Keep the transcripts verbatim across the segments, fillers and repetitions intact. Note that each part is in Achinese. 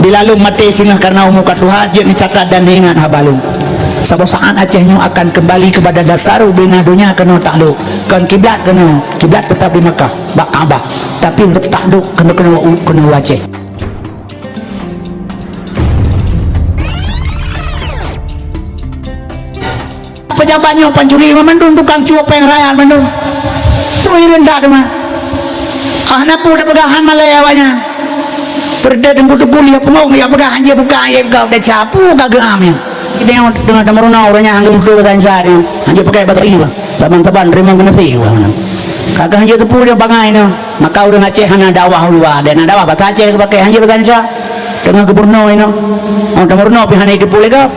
Bila lôn maté singoh karena umu ka tuha, jeuet neucatat dan neuingat haba lôn. Saboh saát Aceh nyoe akan keumbali keupada dasar ubena donya keunoe taklok. Kon kiblat keunoe, kiblat teutap di Makkah, bak Ka'bah. Tapi reutak duek keunoe, keunoe, keunoe u Aceh. Pejabat nyoe pancuri mandum, tukang cuok péng rakyat mandum. Ui, rendah teuma. Ah, na peue tapeugah, han malée awaknyan. Peureudeh teungku-teungku lheueh peungong, ya peugah, han jeuet buka, ya peugah, desya peue ka geuam nyan. Kita nyang teungoh tameurunoe, ureueng nyan han geumeutuah bahasa Indonesia nyan. Han jeuet pakai bahasa Inggréh. Saban-saban teurimong keuneusé. Ka, ka han jeuet teupeu nyoe bangai nyoe. Maka ureueng Aceh hana dakwah u luwa, dan na dakwah bahasa Aceh geupakai, han jeuet bahasa Indonesia. Teungoh geupeurunoe inoe. Oh, tameurunoe pih hana jiteupeue lé gob.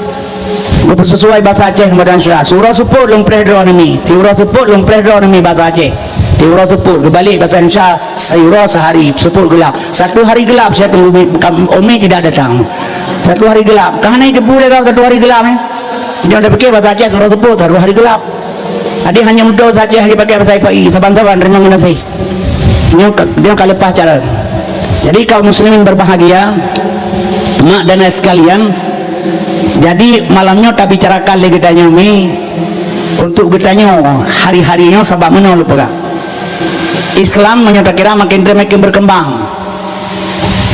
Geupeusesuai bahasa Aceh ngon bahasa Indonesia. Siuroe seupôt lôn preh droeneuh mi. Siuroe seupôt lôn preh droeneuh mi bahasa Aceh. Siuroe seupôt geubalek bahasa Indonesia, siuroe sehari seupôt geulap. Satu hari gelap saya tunggu mi, kam-, umi tidak datang. Satu hari gelap. Ka hana jiteupeue lé gob satu hari gelap, eh. Jangan terpikir bahasa Aceh siuroe seupôt, satu hari gelap. Jadi hanya mudah saja hanya pakai bahasa Ipai, saban-saban terima kasih. Nyoe ka, nyoe ka leupah cara. Jadi kaum muslimin berbahagia, mak dan ayah sekalian, jadi malam nyoe tabicarakan lé geutanyoe mi, untuk geutanyoe hari-hari nyoe sabab meunoe lôn peugah. Islam meunyoe takira makin, makin berkembang.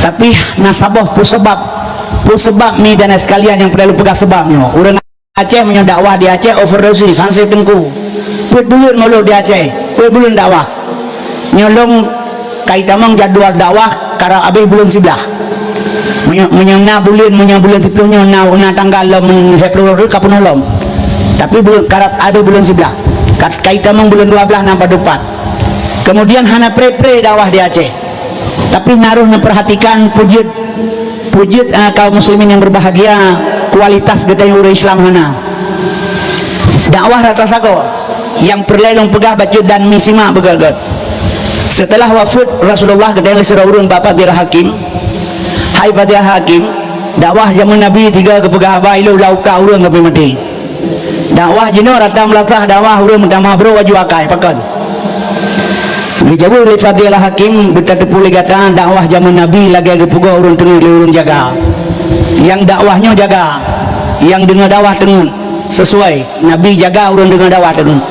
Tapi na saboh peue sabab, peue sabab mi dan ayah sekalian nyang peureulée lôn peugah sabab nyoe. Ureueng Aceh meunyoe dakwah di Aceh overdosis, han sép teungku. Peuet buleuen mulod di Aceh, peuet buleuen dakwah. Nyoe lom ka itamong jadwal dakwah karab abéh buleuen siblaih. Meunyoe, meunyoe na buleuen, meunyoe buleuen siplôh nyoe na, na tanggal lom lhée ploh ka peunoh lom. Tapi buleuen, karab abéh buleuen siblaih. Ka, ka itamong buleuen dua blaih nam padub pat. Kemudian hana pré-pré dakwah di Aceh. Tapi harôh neupeurhatikan peue jeuet Peue jeuet, ah, kaum muslimin nyang berbahagia, kualitas geutanyoe ureueng Islam hana. Dakwah rata sagoe, nyang peureulée lôn peugah bacut dan mi simak beugét-gét. Seuteulah wafeuet Rasulullah geutanyoe lé sidroe ureueng bak Fadhilah Hakim, hai Fadhilah Hakim, dakwah jameun Nabi tiga geupeugah haba ilée lam uka ureueng geupi maté. Dakwah jinoe rata meulasah dakwah ureueng meutamah brok aju akai, pakon? Geujaweueb lé Fadhilah Hakim, beutateupeue lé gata dakwah jameun Nabi lagée geupeugoe ureueng teungeut lé ureueng jaga. Nyang dakwah nyoe jaga, nyang deungoe dakwah teungeut, sesuai. Nabi jaga ureueng deungoe dakwah teungeut.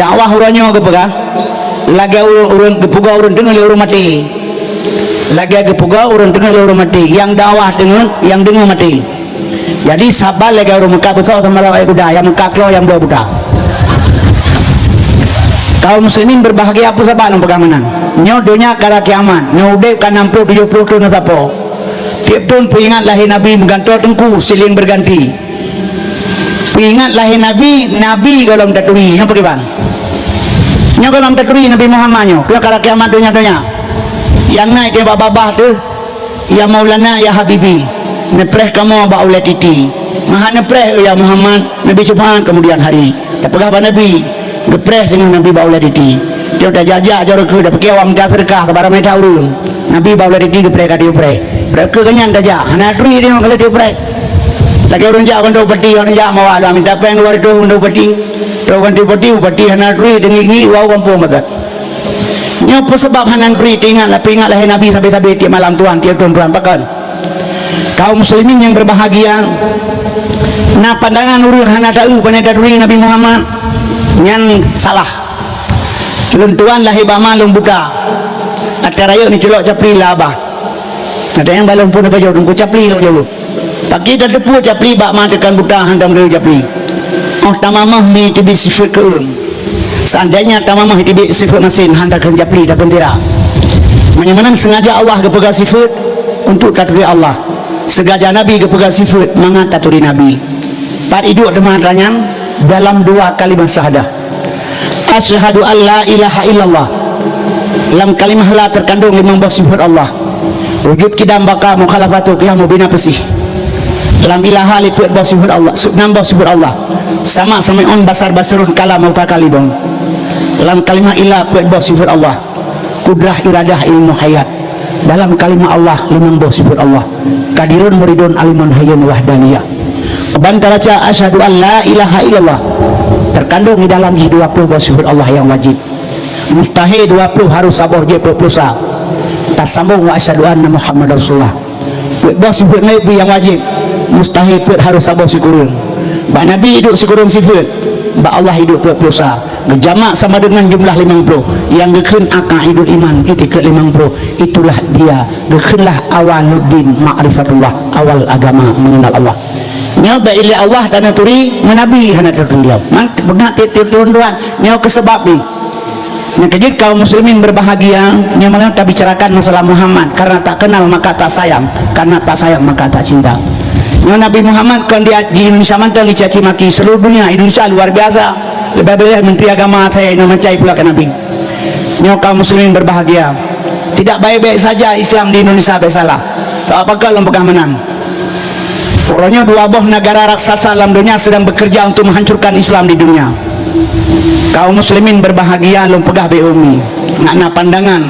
Dakwah uroe nyoe geupeugah, lagée ureueng, ureueng geupeugoe ureueng teungeut lé ureueng maté. Lagée geupeugoe ureueng teungeut lé ureueng maté. Nyang dakwah teungeut, nyang deungoe maté. Jadi, saban lagée ureueng Mekah beusoe sama lawan kuda, nyang Mekah klo nyang bloe buta. Kaum muslimin berbahagia, peue sabab lôn peugah meunan? Nyoe donya ka rab kiamat, nyoe udeb ka nam ploh tujoh ploh thon sapo. Tieb thon peuingat lahé Nabi meugantoe teungku, sileng berganti. Peuingat lahé Nabi, Nabi gohlom taturi, nyoe pakriban? Nyoe gohlom taturi Nabi Muhammad nyoe, nyoe ka rab kiamat donya-donya. Nyang na itém babah-babah teuh, "Ya Maulana, ya Habibi, neupreh kamoe bak ulée titi." "Meuhan neupreh, ya Muhammad, Nabi Syafa'at kemudian hari." Tapeugah bak Nabi, geupreh singoh Nabi bak ulée titi. Tiep tajak-jak jaroe keu, tapiké awak mita seudeukah, sabarang mita ureueng. Nabi bak ulée titi geupreh ka tiep preh. Preh keu geuhnyan tajak, hana turi deungon ka lheueh tiep preh. Lagée ureueng jak keunoe upati, ureueng jak mawa lom mita péng dua reutôh keunoe upati. Trok ganti upati, upati hana turi, teungiek-ngiek wau gampông mata. Nyoe peue sabab hana neuturi teuingat, peuingat lahé Nabi sabe-sabe tiep malam tuan, tiep thon tuan, pakon? Kaum muslimin nyang berbahagia, na pandangan ureueng hana taeu pane taturi Nabi Muhammad, nyan salah. Lôn tuan lahé bak ma lôn buta. Até rayeuk neuculok capli lam babah. Ada nyang balong pun apa jaweueb, teungku, capli lôn jaweueb. Paki tateupeue capli bak ma teukan buta, han tameuleueh capli. Oh tamamah mi teubiet sifeuet keu ureueng. Seandainya tamamah teubiet sifeuet masen, han takheun capli, takheun tira. Meunyoe meunan, sengaja Allah geupeugah sifeuet untuk taturi Allah. Sengaja Nabi geupeugah sifeuet mangat taturi Nabi. Pat iduek teuma atra nyan dalam dua kalimat syahadah. Asyhadu an la ilaha illallah. Lam kalimah la teukandong limong boh sifeuet Allah. Wujud, qidam, baqa, mukhalafatu, qiyam, bina, peusih. Lam ilaha lé peuet boh sifeuet Allah, su-, nam boh sifeuet Allah. Sama, sami'un, basar, basirun, kalam, mutakallimun. Lam kalimah illa peuet boh sifeuet Allah. Qudrah, iradah, ilmu, hayat. Dalam kalimah Allah, limong boh sifeuet Allah. Qadirun, muridun, alimun, hayyun, wahdaniyah. Ban taraca asyhadu an la ilaha illallah, teukandong di dalam jih dua ploh boh sifeuet Allah nyang wajéb. Mustahé dua ploh, harôh saboh jeuet peuet ploh sa. Tasambong wa asyhadu anna Muhammadar Rasulullah. Boh sifeuet Nabi nyang wajéb, mustahil peuet harôh saboh sikureueng. Bak Nabi iduek sikureueng sifeuet, bak Allah iduek peuet ploh sa. Geujamak sama deungon jumlah limong ploh. Nyang geukheun aqaidul iman, itikeuet limong ploh. Itulah dia, geukheunlah awaluddin ma'rifatullah, awal agama mengenal Allah. Nyoe bak ilée Allah tanaturi, meunabi hana taturi lom. Man, beuna tiep-tiep tuan-tuan, nyoe keu sabab nyoe. Nyang keujeuet kaum muslimin berbahagia, nyoe malam tabicarakan masalah Muhammad, karena tak kenal maka tak sayang, karena tak sayang maka tak cinta. Nyoe Nabi Muhammad kon di, di Indonesia mantong dicaci maki, seluruh dunia, Indonesia luar biasa. Leubeh-leubeh menteri agama saya inoe macai pula keu Nabi. Nyoe kaum muslimin berbahagia. Tidak baik-baik saja Islam di Indonesia, biasalah. Tak apa kalau peugah menang. Uroe nyoe dua boh negara raksasa lam dunia sedang bekerja untuk menghancurkan Islam di dunia. Kaum muslimin berbahagia, lôn peugah bak umi, nak na pandangan.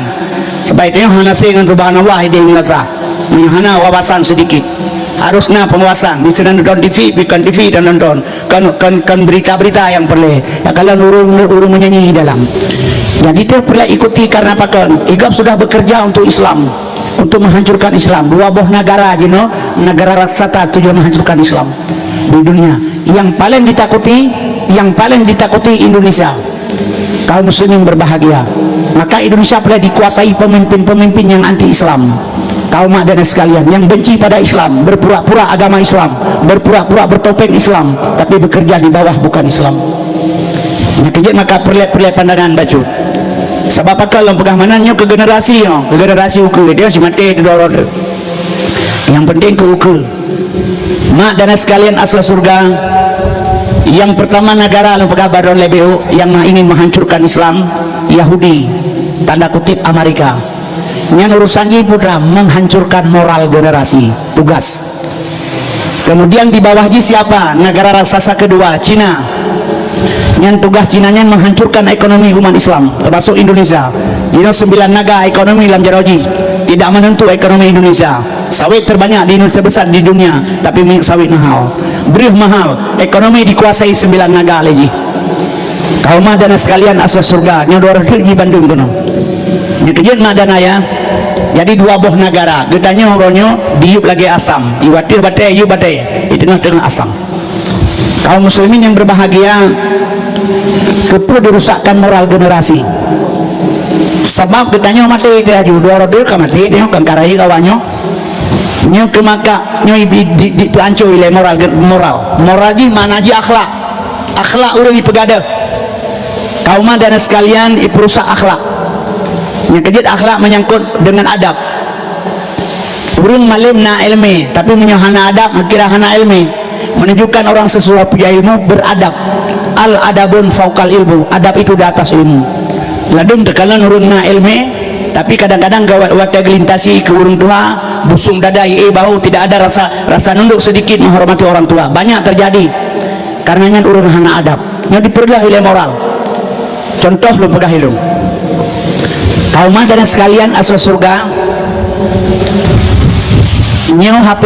Sebab tanyoe hana se ngon subhanallah ideh meunasah. Meunyoe hana wawasan sedikit, harus na pengawasan. Di sinan nonton T V, bukan T V dan nonton. Kan, kan, kan berita-berita yang perlu. Ya, kalau ureuëng, ureuëng menyanyi dalam. Jadi, itu perlu ikuti karena pakon. Igap sudah bekerja untuk Islam. Untuk menghancurkan Islam. Dua boh negara jinoe, negara raksasa tujuan menghancurkan Islam di dunia. Yang paling ditakuti, yang paling ditakuti Indonesia. Kaum muslimin berbahagia. Maka Indonesia pula dikuasai pemimpin-pemimpin yang anti Islam. Kaum mak dan sekalian, yang benci pada Islam, berpura-pura agama Islam, berpura-pura bertopeng Islam, tapi bekerja di bawah bukan Islam. Nyang keujeuet maka perlée-perlée pandangan bacut. Sabab pakon lôn peugah meunan nyoe keu generasi nyoe, keu generasi ukeue, dia si maté di dorong tu. Yang penting keu ukeue. Mak dan sekalian asal surga, yang pertama negara lôn peugah baroe leubeh yang ingin menghancurkan Islam, Yahudi, tanda kutip Amerika. Nyan urusan jih putra menghancurkan moral generasi. Tugas. Kemudian di bawah jih siapa? Negara raksasa kedua, Cina. Nyan tugas Cina nyan menghancurkan ekonomi umat Islam, termasuk Indonesia. Jinoe sembilan naga ekonomi lam jaroe jih. Tidak menentu ekonomi Indonesia. Sawit terbanyak di Indonesia besar di dunia, tapi minyak sawit mahal. Breuh mahal, ekonomi dikuasai sembilan naga lé jih. Kaum mak dan sekalian asal surga, nyoe dua reuteuek jih bandum keunoe. Nyang keujeuet mak dan ayah, jadi dua boh negara. Geutanyoe uroe nyoe diyueb lagée asam, iwateuh batée, yub batée, di teungoh-teungoh asam. Kaum muslimin yang berbahagia, keupeue dirusakkan moral generasi? Sabab geutanyoe maté teuh laju, dua reuteuek ka maté, tanyoe kan ka rayeuk awak nyoe. Nyoe keu maka, nyoe di, di, di, diancô ilée moral, moral. Moral jih makna jih akhlak. Akhlak ureuëng ipeugadeuh. Kaum mak dan sekalian, ipeurusak akhlak. Nyang keujeuet akhlak menyangkut dengan adab. Ureuëng malem na iéleumé, tapi meunyoe hana adab, kira hana iéleumé. Menunjukkan orang sesudah punya ilmu beradab. Al adabun faukal ilmu. Adab itu di atas ilmu. Ladum teukalon ureuëng na iéleumé, tapi kadang-kadang gawat watée geulintasi keu ureuëng tuha, busong dada, ié bahu, tidak ada rasa rasa nunduk sedikit menghormati orang tua. Banyak terjadi. Karena nyan ureuëng hana adab. Nyoe dipeureuloh ilée moral. Contoh lôn peugah ilôn. Kaum mak dan sekalian asal surga, nyoe H P.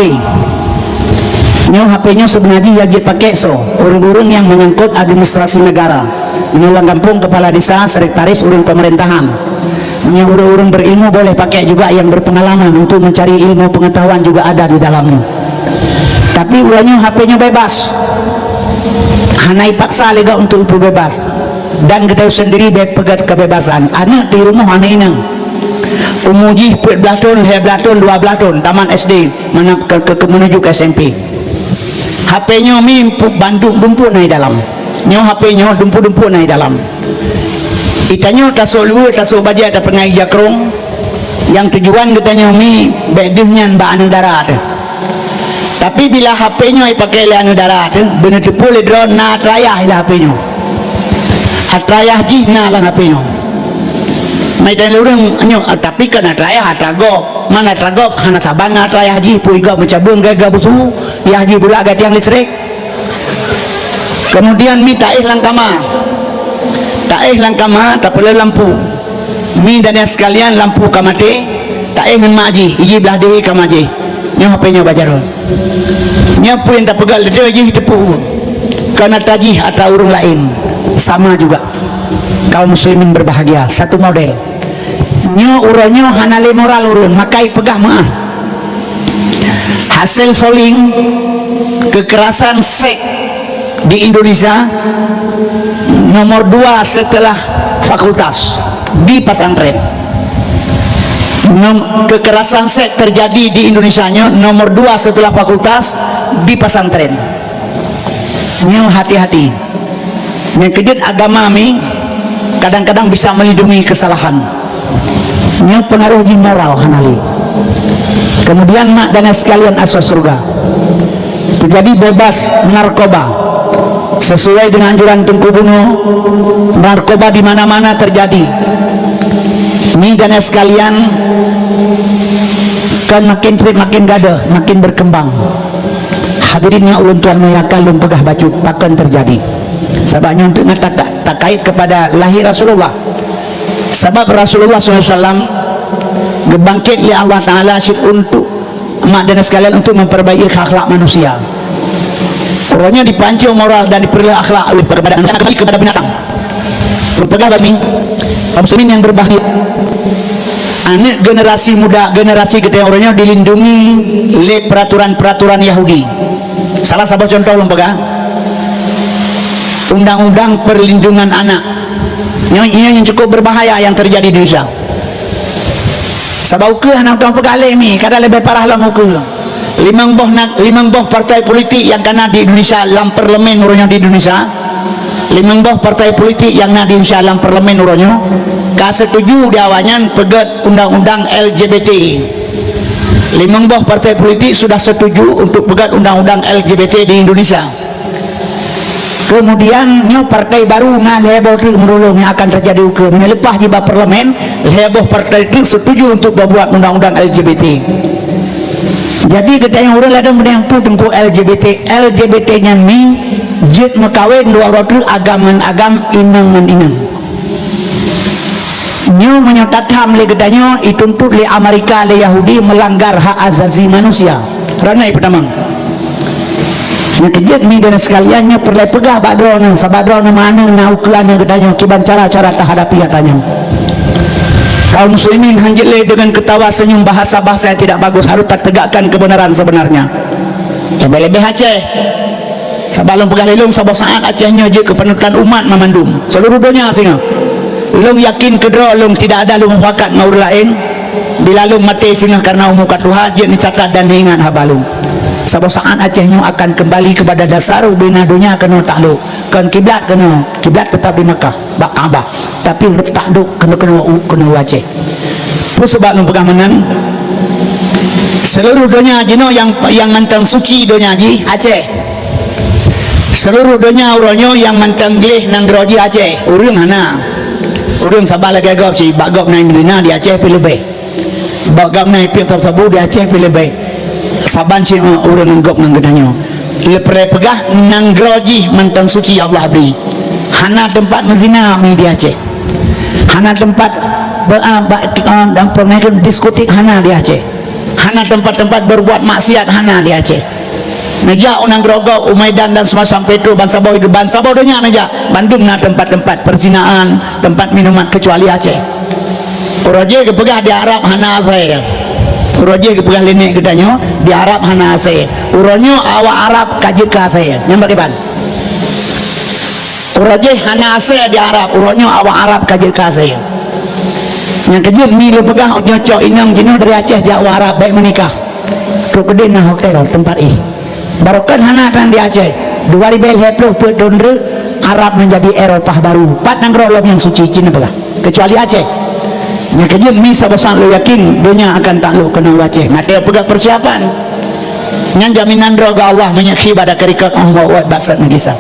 Nyoe H P nyoe seubeuna jih nyang jeuet pakai soe? Ureuëng-ureuëng nyang menyangkut administrasi negara. Nyoe lam gampông kepala desa, sekretaris ureuëng pemerintahan. Nyoe ureuëng-ureuëng berilmu boleh pakai juga yang berpengalaman untuk mencari ilmu pengetahuan juga ada di dalamnya. Tapi uroe nyoe H P nyoe bebas. Hana ipaksa lé gob untuk ipeubebas. Dan geutanyoe sendiri beu peugét kebebasan. Aneuk di rumoh aneuk inong. Umu jih peuet blaih thon, lhée blaih thon, dua blaih thon, tamat S D, mana ke, ke, ke menuju ke S M P. H P nyoe mi pu-, bandum dumpuk na i dalam. Nyoe H P nyoe dumpuk-dumpuk na i dalam. Geutanyoe tasok luweue, tasok bajée, tapeungai jakrong. Nyang tujuan geutanyoe mi bék deuh nyan bak aneuk dara teuh. Tapi bila H P nyoe ipakai lé aneuk dara teuh, beuneuteupeu lé droe na atra yah i lam H P nyoe. Atra yah jih na lam H P nyoe. Mai dan ureuëng nyoe, tapi kan atra yah atra gob. Mana atra gob hana saban na atra yah jih, pui gob meucabeueng gai-gai busu, yah jih bulak gai tiang listrik. Kemudian mi taéh lam kama. Taéh lam kama, tapeuleueh lampu. Mi dan nyang sekalian lampu ka maté, taéh ngon mak jih, iji blaih diri kama jih. Nyoe H P nyoe bak jaroe. Nyoe peue nyang tapeugah lé droe jih teupeu. Kon atra jih atra ureuëng laén. Sama juga. Kaum muslimin berbahagia, satu model. Nyoe uroe nyoe hana lé moral ureuëng, maka ipeugah meuáh. Asal foling kekerasan seks di Indonesia nomor dua setelah fakultas di pesantren. Nom-, kekerasan seks terjadi di Indonesia nyoe nomor dua setelah fakultas di pesantren. Nyoe hati-hati. Nyang keujeuet agama mi kadang-kadang bisa melindungi kesalahan. Nyoe pengaruh jih moral hana lé. Kemudian mak dan sekalian asa surga. Terjadi bebas narkoba. Sesuai dengan anjuran Teungku Bunoe, narkoba di mana-mana terjadi. Mi dan sekalian, kan makin trép makin gadoh, makin berkembang. Hadirin nyang ulôn tuan muliakan, lôn peugah bacut pakon terjadi. Sabab nyoe untuk ngat-, takait kepada lahir Rasulullah. Sabab Rasulullah sallallahu alaihi wasallam geubangkét lé Allah Taala cit untuk, mak dan sekalian, untuk memperbaiki akhlak manusia. Uroe nyoe dipancung moral dan diperleueh akhlak oleh kepada manusia, kembali kepada binatang. Lôn peugah bak mi, kaum muslimin yang berbahagia, aneuk generasi muda, generasi geutanyoe uroe nyoe dilindungi lé peraturan-peraturan Yahudi. Salah saboh contoh lôn peugah, undang-undang perlindungan anak. Nyoe, nyoe yang cukup berbahaya yang terjadi di Indonesia. Sabab ukeue hana teupeugah lé mi, kadang leubeh parah lom ukeue. Limong boh na-, limong boh partai politik nyang ka na di Indonesia lam parlemen uroe nyoe di Indonesia. Limong boh partai politik nyang na di Indonesia lam parlemen uroe nyoe ka setuju di awaknyan peugét undang-undang L G B T. Limong boh partai politik sudah setuju untuk peugét undang-undang L G B T di Indonesia. Kemudian nyoe partai baru na lhèe boh teuk meurulông nyang akan teujadi ukeue. Meunyoe leupah jih bak parlemen, lhèe boh partai teuk setuju untuk peubuat undang-undang L G B T. Jadi geutanyoe ureueng ladôm meunyoe peue teungku L G B T, L G B T nyan mi jeuet meukawen dua uroe teuk agam ngon agam, inong ngon inong. Nyoe meunyoe tatham lé geutanyoe, ituntut lé Amerika, lé Yahudi, meulanggar hak azazi manusia. Ranai peutamang. Nyang keujeuet mi dan sekalian nyoe peureulèe peugah bak droeneuh, sabab droeneuh meuaneuk na ukeue aneuk geutanyoe kiban cara-cara tahadapi atra nyoe. Kaum muslimin, hanjeuet lé dengan ketawa senyum, bahasa-bahasa yang tidak bagus, harus tategakkan kebenaran sebenarnya. Leubeh-leubeh Aceh. Sabab lôn peugah lé lôn, saboh saát Aceh nyoe jeuet keu panutan umat mamandum, seluruh donya singoh. Lôn yakin keudroe lôn tidak ada lôn mufakat ngon ureueng laén. Bila lôn maté singoh karena umu ka tuha, jeuet neucatat dan neuingat haba lôn. Saboh saát Aceh nyoe akan kembali kepada dasar ubena donya keunoe taklok. Kon kiblat keunoe, kiblat tetap di Makkah, bak Ka'bah. Tapi reutak duek keunoe, keunoe u-, keunoe u Aceh. Peue sabab lôn peugah meunan? Seluruh donya jinoe nyang, nyang mantong suci donya jih Aceh. Seluruh donya uroe nyoe nyang mantong gleh nanggroe jih Aceh. Ureueng hana. Ureueng saban lagèe gob cit, bak gob na zina di Aceh pih leubeh. Bak gob na ipiep sabu-sabu di Aceh pih leubeh. Saban cit ureueng ngon gob ngon geutanyoe. Leupeureulèe peugah nanggroe jih mantong suci Allah bri. Hana teumpat meuzina mi di Aceh. Hana teumpat be-, a, ba-, a, dan peumain diskotik hana di Aceh. Hana teumpat-teumpat berbuat maksiat hana di Aceh. Neujak u nanggroe gob, u Medan dan seumasam peue, bansaboh, bansaboh donya neujak, bandum na teumpat-teumpat perzinaan, teumpat minuman, kecuali Aceh. Uroe jih geupeugah di Arab hana asèe. Uroe jih geupeugah lé nèk geutanyoe, di Arab hana asèe. Uroe nyoe awak Arab ka jeuet keu asèe. Nyan bak kiban. Uroe jih hana asèe di Arab, uroe nyoe awak Arab ka jeuet keu asèe. Nyang keujeuet mi lôn peugah, nyoe cok inong jinoe dari Aceh jak u Arab, bèk meunikah. Trok keudeh na hotel teumpat éh. Barokon hana tan di Aceh. Dua ribèe lhèe ploh peuet thôn treuk, Arab menjadi Eropah baru. Pat nanggroe lom nyang suci, ci neupeugah. Kecuali Aceh. Nyang keujeuet mi saboh saát lôn yakin donya akan taklok keunoe u Aceh. Maté peugah persiapan. Nyan jaminan droe geuh Allah meunyoe khi bak takeurikot 'oh meu'uet bak sat neugisa.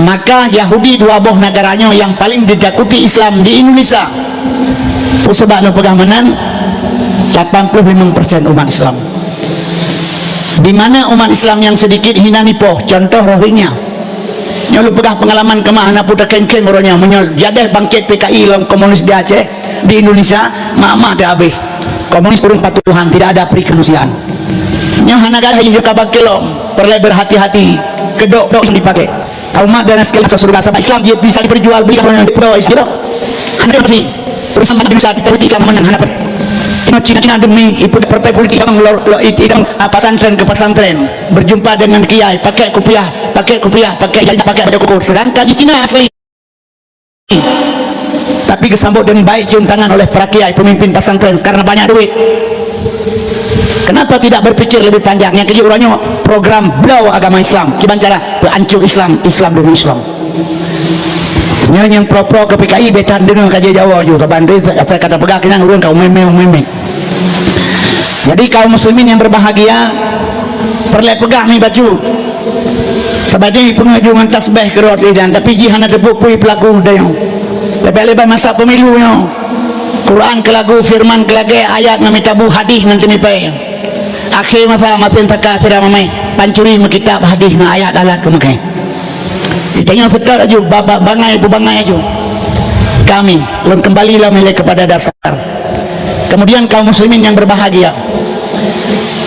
Maka Yahudi dua boh nagara nyoe nyang paleng ditakuti Islam di Indonesia. Peue sabab lôn peugah meunan? Lapan puluh limong persen umat Islam. Di mana umat Islam nyang sedikit hinan ipoh, contoh Rohingya. Nyoe lôn peugah peungalaman keumah hana peue takeng-keng uroe nyoe. Meunyoe jadeh bangkét P K I lom komunis di Aceh, di Indonesia, mak-mak teuhabéh. Komunis ureueng patuhan, tidak ada perikemanusiaan. Nyoe hana gadôh jih ka bangkét lom, peureulèe berhati-hati, keudok-dok nyang dipaké. Umat dan sekalian surga, sabab Islam jih bisa diperjual belikan orang yang dipeudoi sikilo. Hana peureulèe. Urusan bansa kita uji Islam meunan hana peureulèe. Cina-Cina demi ibu partai politik yang lor, lor, it-, it-, ah, pesantren ke pesantren, berjumpa dengan kiai, pakai kupiah, pakai kupiah, pakai jilbab, pakai baju koko. Sedangkan di Cina asli. Tapi disambut dengan baik, cium tangan oleh para kiai, pemimpin pesantren karena banyak duit. Kenapa tidak berpikir lebih panjang? Nyang keujeuet uroe nyoe program bloe agama Islam. Kiban cara peuancô Islam, Islam demi Islam. Nyoe nyang pro-pro ke P K I, beta deungoe ka jijaweueb ju, saban deh, asai ka tapeugah keunan ureueng ka umeume-umeume. Jadi kaum muslimin yang berbahagia, peureulée peugah mi bacut. Sabab nyoe peungeut ju ngon tasbih keurot lé dan, tapi jih hana teupeu peue peulaku dayong. Leubeh-leubeh masa pemilu nyoe. Quran keulagu, firman keulagée, ayat ngon mita bu, hadih ngon teumipée. Akhé masa masen saka sira mamai, pancuri meukitab hadih ngon ayat alat keumeukai. Ditanyong seutôt laju, ba-, ba-, bangai peubangai laju. Kami, lôn kembali lom ilée kepada dasar. Kemudian kaum muslimin yang berbahagia,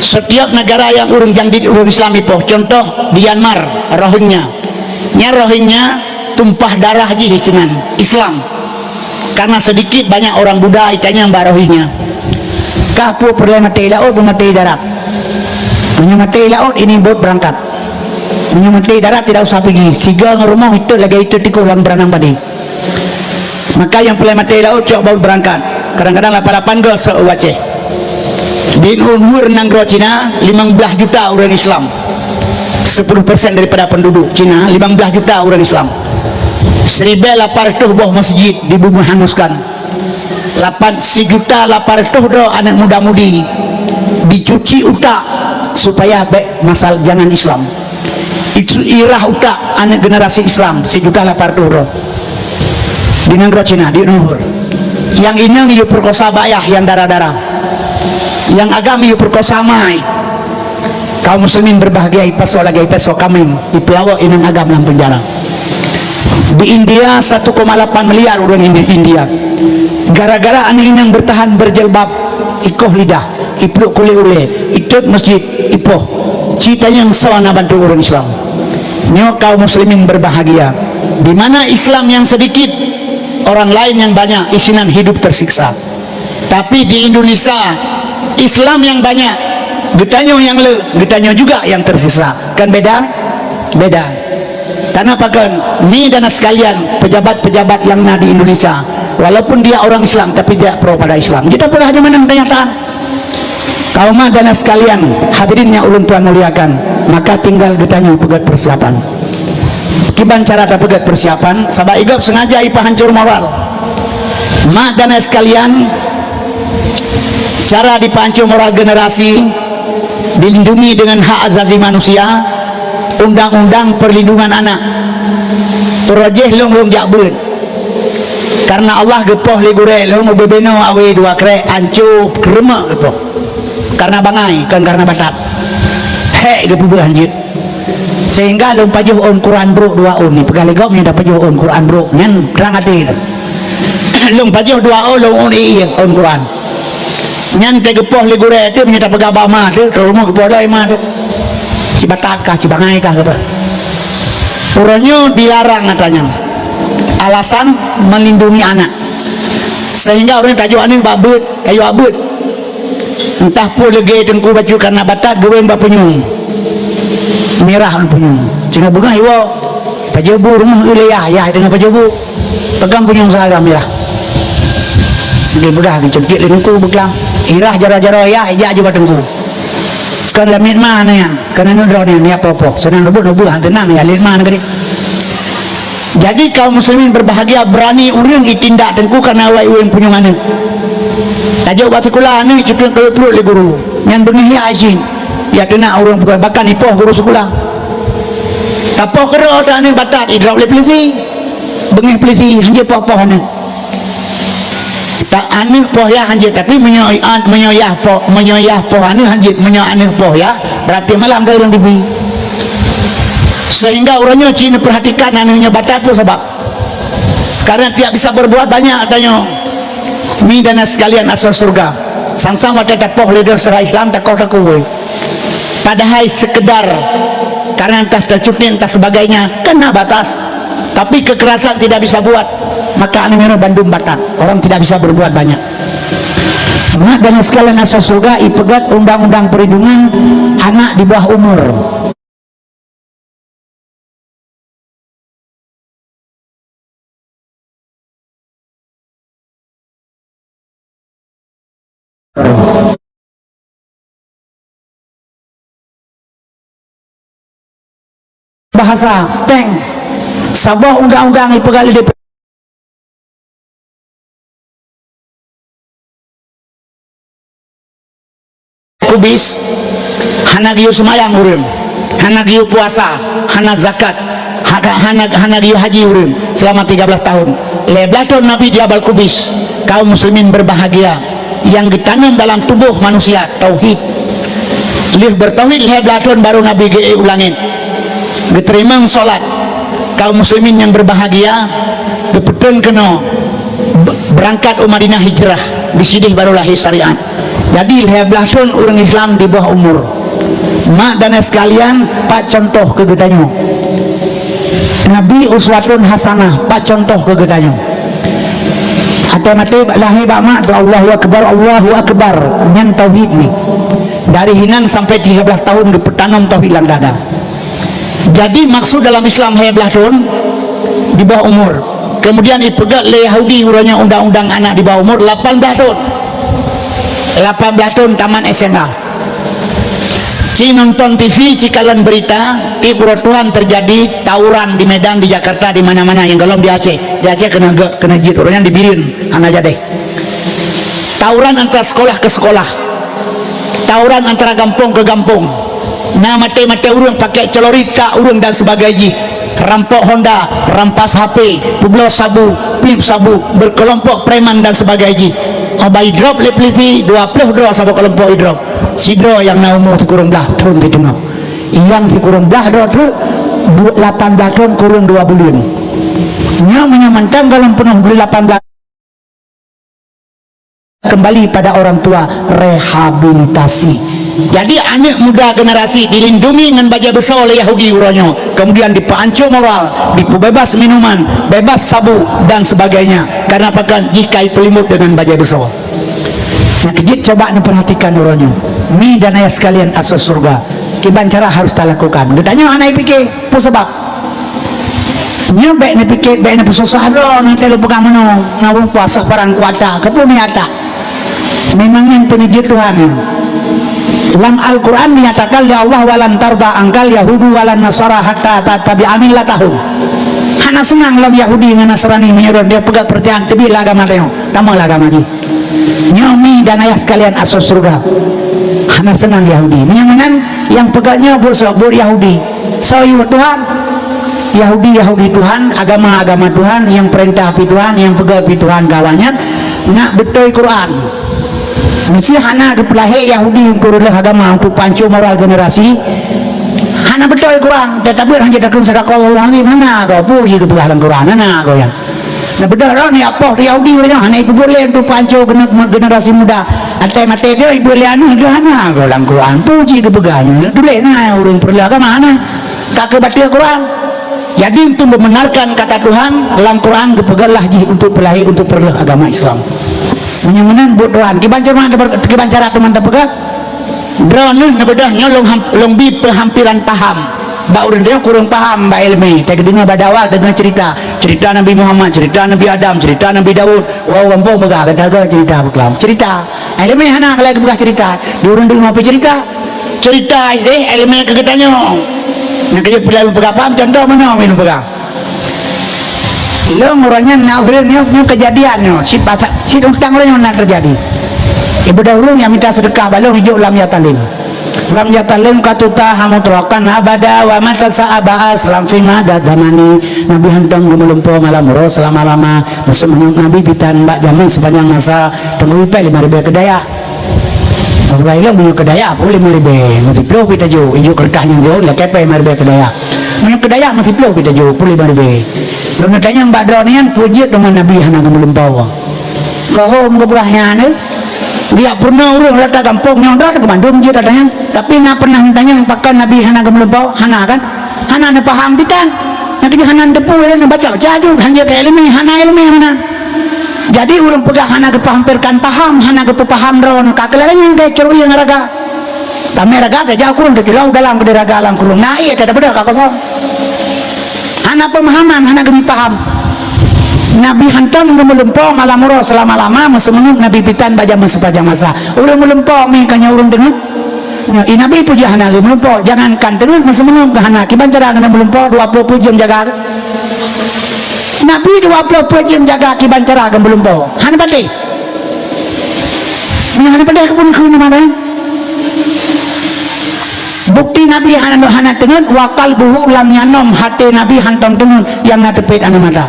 setiap negara yang ureueng jangdit ureueng Islam ipoh, contoh Myanmar, Rohingya. Nya Rohingya tumpah darah jih sinan Islam. Karena sedikit banyak orang Buddha itanyong bak Rohingya. Kah peue peureulée maté laôt, beu maté darat? Meunyoe maté laôt, ini bot beurangkat. Meunyoe maté darat, tidak usah pigi. Sigoe ngon rumoh itot lagée itot tikôh lam beurangkang padé. Maka nyang peureulée maté laôt cok baut beurangkat. Kadang-kadang lapan-lapan goe seueu u Aceh. Di Uyghur nanggroe Cina, limong blaih juta ureueng Islam. Sepuluh persen daripada penduduk Cina, limong blaih juta ureueng Islam. Siribée lapan reutôh boh masjid dibumoe hanguskan. Lapan, sijuta lapan reutôh droe aneuk muda-mudi dicuci utak supaya bék masal jangan Islam. Itu irah utak aneuk generasi Islam, sijuta lapan reutôh droe. Di nanggroe Cina, di Uyghur. Nyang inong yue peukosa bak ayah nyang dara-dara. Nyang agam yue peukosa ma. Kaum muslimin berbahagia, ipasoe lagée ipasoe kaméng, ipeulawok inong agam lam penjara. Di India satu koma lapan miliar ureueng Indi-, India. Gara-gara aneuk inong beurtahan beurjilbab, ikoh lidah, ipluek kulét ulée, itot masjid, ipoh. Ci tanyong soe na bantu ureueng Islam. Nyoe kaum muslimin berbahagia. Di mana Islam yang sedikit, orang lain yang banyak, isinan hidup tersiksa. Tapi di Indonesia, Islam yang banyak, geutanyoe nyang le, geutanyoe juga yang tersisa. Kan beda? Beda. Karena pakon, mi dan sekalian, pejabat-pejabat yang na di Indonesia, walaupun dia orang Islam, tapi tidak pro pada Islam. Kita pula hanya menang kenyataan. Kaum ma dan sekalian, hadirin yang ulun tuan muliakan, maka tinggal geutanyoe peugét persiapan. Kiban cara tapeugét persiapan, sabab i gob sengaja ipahancor moral. Ma dan sekalian, cara dipahancor moral generasi dilindungi dengan hak azazi manusia, undang-undang perlindungan anak. Uroe jéh lôn, lôn jak beuet. Karena Allah geupoh lé gurée lôn, ubé binoe awé dua krek, anco keureumeuk geupoh. Karena bangai, kon karena batat. Hék geupeubeuh hanjeuet. Sehingga lôn pajoh ôn Quran brok dua ôn. Ni peugah lé gob nyoe tapajoh ôn Quran brok. Nyan trang até teuh. Lôn pajoh dua ôn, lôn ôn ié ôn Quran. Nyan ka geupoh lé gurée teuh, meunyoe tapeugah bak ma teuh, keu rumoh geupoh lom ma teuh. Sibatat kah, sibangai kah geupeugah. Uroe nyoe dilarang atra nyan. Alasan melindungi anak. Sehingga ureuëng tajok aneuk bak beuet, tajok bak beuet. Entah peue leugée teungku bacut karena batat geuwéng bak punyueng. Mirah ôn punyueng. Singoh beungoh iwoe. Pajoh bu rumoh eu lé yah, yah teungoh pajoh bu. Peugam punyueng seuhareuem mirah. Geupeugah geucuntiek lé teungku beuklam. Irah jaroe-jaroe yah, ijak ju bak teungku. Kon lamiet ma nyan, kon aneuk droeneuh nyan, nyan poh-poh. Seunang reubot-reubot han teunang ya lé ma nyan keudeh. Jadi kaum muslimin berbahagia, berani ureuëng itindak teungku karena awai ureuëng punyueng aneuk. Tajok bak sikula aneuk cukôp keu pluek lé guru. Nyan beungéh ya asin. Ya teunak ureuëng peugah bahkan ipoh guru sikula. Tapoh keudroe atra aneuk batat idrop lé peulisi. Beungéh peulisi hanjeuet poh-poh aneuk. Tak aneuk poh yah hanjeuet, tapi meunyoe, meunyoe yah poh, meunyoe yah poh aneuk hanjeuet, meunyoe aneuk poh yah, berarti malam dari ureuëng dibi. Sehingga ureuëng nyoe cit neupeurhatikan aneuk nyoe batat peue sabab. Karena tiap bisa berbuat banyak tanyoe. Mi dan sekalian asal surga. Sang-sang watée tapoh lé droe secara Islam takoh takue. Padahai sekedar karena entah tercutin entah sebagainya, kan na batas. Tapi kekerasan tidak bisa buat, maka aneuk nyoe bandum batat. Orang tidak bisa berbuat banyak. Mak dan sekalian asoe syeuruga, ipeugét undang-undang perlindungan anak di bawah umur. Bahasa, péng. Saboh undang-undang ipeugét lé D P R. Kubis, hana geuyue seumayang ureuëng, hana geuyue puasa, hana zakat, hana, hana, hana geuyue haji ureuëng selama tiga belas tahun. Lhée blaih thon Nabi di Abal Kubis, kaum muslimin berbahagia. Nyang geutanom dalam tuboh manusia tauhid. Lheueh beutauhid lhée blaih thon baru Nabi geuék u langét. Geuteurimong solat. Kaum muslimin nyang berbahagia, geupeutrön keunoe be-, beurangkat u Madinah hijrah, disideh baru lahé syariat. Jadi lhée blaih thon ureuëng Islam di bawah umur. Mak dan ayah sekalian, pat contoh keu geutanyoe? Nabi uswatun hasanah, pat contoh keu geutanyoe? Até maté lahé bak mak tu, Allahu Akbar, Allahu Akbar, nyan tauhid ni. Dari hinan sampai tiga belas tahun geupeutanam tauhid lam dada. Jadi maksud dalam Islam lhée blaih thon di bawah umur. Kemudian ipeugét lé Yahudi uroe nyoe undang-undang anak di bawah umur lapan belas thon. Lapan belas thon tamat S M A. Ci nonton T V, ci kalon berita, tieb uroe Tuhan terjadi tawuran di Medan, di Jakarta, di mana-mana, nyang gohlom di Aceh. Di Aceh keuneuk gét, keuneuk jeuet, uroe nyan di Bireuen, hana jadeh. Tawuran antara sekolah ke sekolah. Tawuran antara gampông ke gampông. Na maté-maté ureuëng pakai celurit ka ureuëng dan sebagai jih. Rampok Honda, rampas H P, peubloe sabu, piep sabu, berkelompok preman dan sebagai jih. Óh ba idrop lé pulisi, dua ploh droe saboh kelompok idrop. Sidroe nyang na umu sikureueng blaih thon teudeungoe. Nyang sikureueng blaih droe teuk, du-, lapan blaih thon kureueng dua buleuen. Nyoe meunyoe mantong gohlom peunoh lapan blaih, kembali pada orang tua, rehabilitasi. Jadi, aneuk muda generasi dilindungi ngon bajée beusoe lé Yahudi uroe nyoe, kemudian dipeuancô moral, dipeubeubaih minuman, beubaih sabu, dan sebagainya. Karena pakon? Jih ka ipeulimot deungon bajée beusoe. Nah, keu jeuet coba neupeurhatikan uroe nyoe, mi dan ayah sekalian asoe syeuruga, kiban cara harus talakukan. Geutanyoe hana ipike, peue sabab? Nyoe bék neupike, bék neupeususah droe, nyan teuh lôn peugah meunoe, na ureuëng puasa parang kuata, keupeue meuata? Memang nyan peuneujeuet Tuhan nyan. Lam Al-Quran dinyatakan lé Allah, "Walan tarda angkal yahudu walan nasara hatta tattabi'a millatahum." Hana seunang lom Yahudi ngon Nasrani meunyoe droe peugah peurcayaan teubiet lam agama tanyoe, tamong lam agama jih. Nyoe mi dan ayah sekalian asoe syeuruga. Hana seunang Yahudi. Meunyoe meunan, nyang peugah nyoe buet soe? Buet Yahudi. Soe yue Tuhan? Yahudi, Yahudi Tuhan, agama-agama Tuhan, nyang peurintah pih Tuhan, nyang peugah pih Tuhan keu awaknyan, nak beutôi Quran. Meusé hana geupeulahé Yahudi untuk reuloh agama, untuk pancô moral generasi, hana beutôi Quran. Dan tabeuet hana takheun sadaqallahul azim, hana goe, peue jih geupeugah lam Quran, hana goe nyan. Nah, beudôh droe ni apoh Yahudi uroe nyoe hana ipeubuet lé untuk pancô gene-, generasi muda. Até maté dia ibuet lé aneuk dia hana goe lam Quran. Peue jih geupeugah nyoe? Tuléh na ureuëng peureuloh agama na. Ka keu bateue Quran. Jadi untuk membenarkan kata Tuhan, lam Quran geupeugah lah jih untuk peulahé, untuk peureuloh agama Islam. Meunyoe meunan buet Tuhan, kiban cara, kiban cara teuma tapeugah? Droeneuh neubeudôh nyoe lôn ham-, lôn bi peuhampiran paham. Bak ureuëng nyoe kureueng paham bak iéleumé. Teudeungoe bak dakwah, deungoe cerita. Cerita Nabi Muhammad, cerita Nabi Adam, cerita Nabi Daud. Wah, gampông peugah, gata-gata cerita peuklam. Cerita. Iéleumé hana galak geupeugah cerita. Di ureuëng deungoe pih cerita. Cerita deh iéleumé keu geutanyoe. Nyang keu peugah paham, contoh meunoe ulôn peugah. Lôn uroe nyan na ureuëng nyoe, nyoe keujadian nyoe, cit basa-, cit utang lôn nyoe na teujadi. Ibeudôh ureuëng nyang mita seudeukah bak lôn ijok lam Yatalem. Lam Yatalem ka tuta ha mutrokan abada wa mata sa'aba aslam fi mada zamani. Nabi hantom geumeulumpoe malam uroe seulama-lama. Maksud meunyoe Nabi bitan bak jamén sepanjang masa, teungoh ipée lima ribée keu dayah. Meugah ilong meunyoe keu dayah, peuet lima ribée, meusiploh pih tajok, ijok keureutah nyang jeuet, lakée pée lima ribée keu dayah. Meunyoe keu dayah, meusiploh pih tajok, peuet lima ribée. Lôn neutanyong bak droeneuh nyan, peue jeuet teuma Nabi hana geumeulumpoe? Keuhom geupeugah nyan, eh? Geujak peurunoe ureuëng rata gampông nyoe droe teuh bandum jeuet tatanyong. Tapi na pernah neutanyong pakon Nabi hana geumeulumpoe? Hana kan? Hana neupaham bitan. Nyang keujeuet hana neuteupeue, neubaca-baca aju, hana jeuet keu iéleumé, hana iéleumé meunan. Jadi ureuëng peugah hana geupeuhampeurkan paham, hana geupeupaham droe, ka keuh lagée nyan geucok ié ngon raga. Tamé raga tajak u krueng, takilo u dalam keudeh raga lam krueng. Na ié ka tabeudôh ka kosong. Hana peumahaman, hana geupaham. Nabi hantom geumeulumpoe malam uroe seulama-lama, meuseumeungeut Nabi pitan bak jameun seupajang masa. Ureuëng meulumpoe mi ka nyoe ureuëng deungon. Nyoe, i Nabi peujeuet hana geumeulumpoe, jangankan teungeut meuseumeungeut geuh hana, kiban cara geuneuk meulumpoe dua ploh peuet jeuem jaga geuh. Nabi dua ploh peuet jeuem jaga kiban cara geumeulumpoe. Hana patéh. Meunyoe hana patéh keupeue neukheun nyoe mantong? Bukeuti Nabi hana, hana teungeut, wa qalbuhu lam yanom, até Nabi hantom teungeut, nyang na teupet aneuk mata.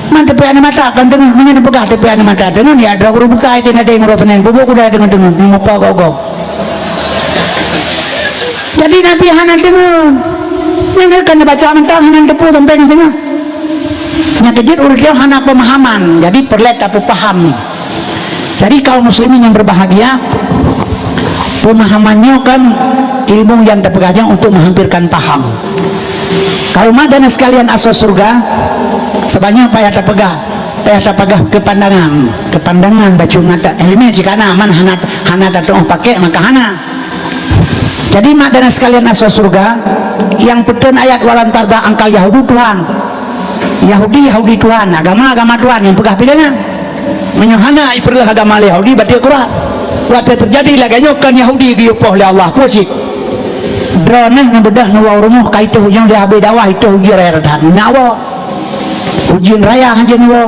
Man teupet aneuk mata kon teungeut, meunyoe neupeugah teupet aneuk mata teungeut, ya droe ureuëng buta tinggai deng uroe Senin, bubu kuda teungeut-teungeut, nyang mupa gob-gob. Jadi Nabi hana deungoe. Nyan kan baca mantong hana teupeue sampai di teungoh. Nyang keujeuet ureuëng hana pemahaman, jadi peureulée tapeupaham. Jadi kaum muslimin yang berbahagia, pemahaman nyoe kan ilmu yang tapeugah nyoe untuk menghampirkan paham. Kaum dan sekalian asoe surga, sebanyak payah tapeugah, payah tapeugah kepandangan, kepandangan bacut mata ilmu jika na man hana, hana tatuoh pakai maka hana. Jadi mak dan sekalian asoe surga, yang peutreun ayat walan tarda angkal Yahudi Tuhan. Yahudi, Yahudi Tuhan, agama, agama Tuhan nyang peugah pih nyan. Meunyoe hana ipeureuloh agama lé Yahudi, bateue Quran. Watée teujadi lagée nyoe kon Yahudi geuyue poh lé Allah, peue cit? Droeneuh neubeudôh neuwoe rumoh ka itôh ujeuen lé habéh dakwah itôh ujeuen raya that. Neuwoe. Ujeuen raya hanjeuet neuwoe.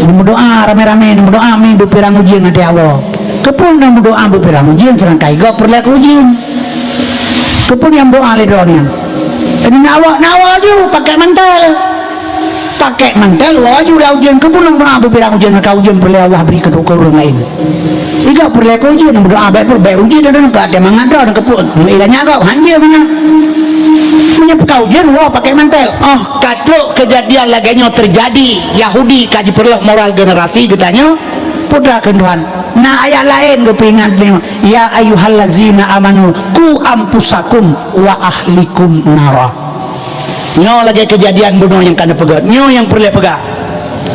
Neumeudoá ramé-ramé, neumeudoá mi beupirang ujeuen até Allah. Keupeue neumeudoá beupirang ujeuen seudangkan gob peureulée keu ujeuen? Keupeue nyang meudoá lé droeneuh nyan? Jadi neuwoe, neuwoe ju pakai mantel. Pakai mantel woe ju lam ujeuen, keupeue neumeudoá beupirang ujeuen ka ujeuen peureulée Allah bri keu ureuëng laén. Igob peureulée keu ujeuen, neumeudoá bék peureulée ujeuen dan ka até mangat droe keupeue. Ilanya gob hanjeuet meunan. Meunyoe peukau ujeuen woe pakai mantel. Oh, ka trok keujadian lagée nyoe teujadi, Yahudi ka jipeureuloh moral generasi geutanyoe, putra keu Tuhan. Na ayat laén geupeuingat nyoe, "Ya ayyuhallazina amanu, qu anfusakum wa ahlikum nara." Nyoe lagée keujadian bunoe nyang ka neupeugah. Nyoe nyang peureulée peugah.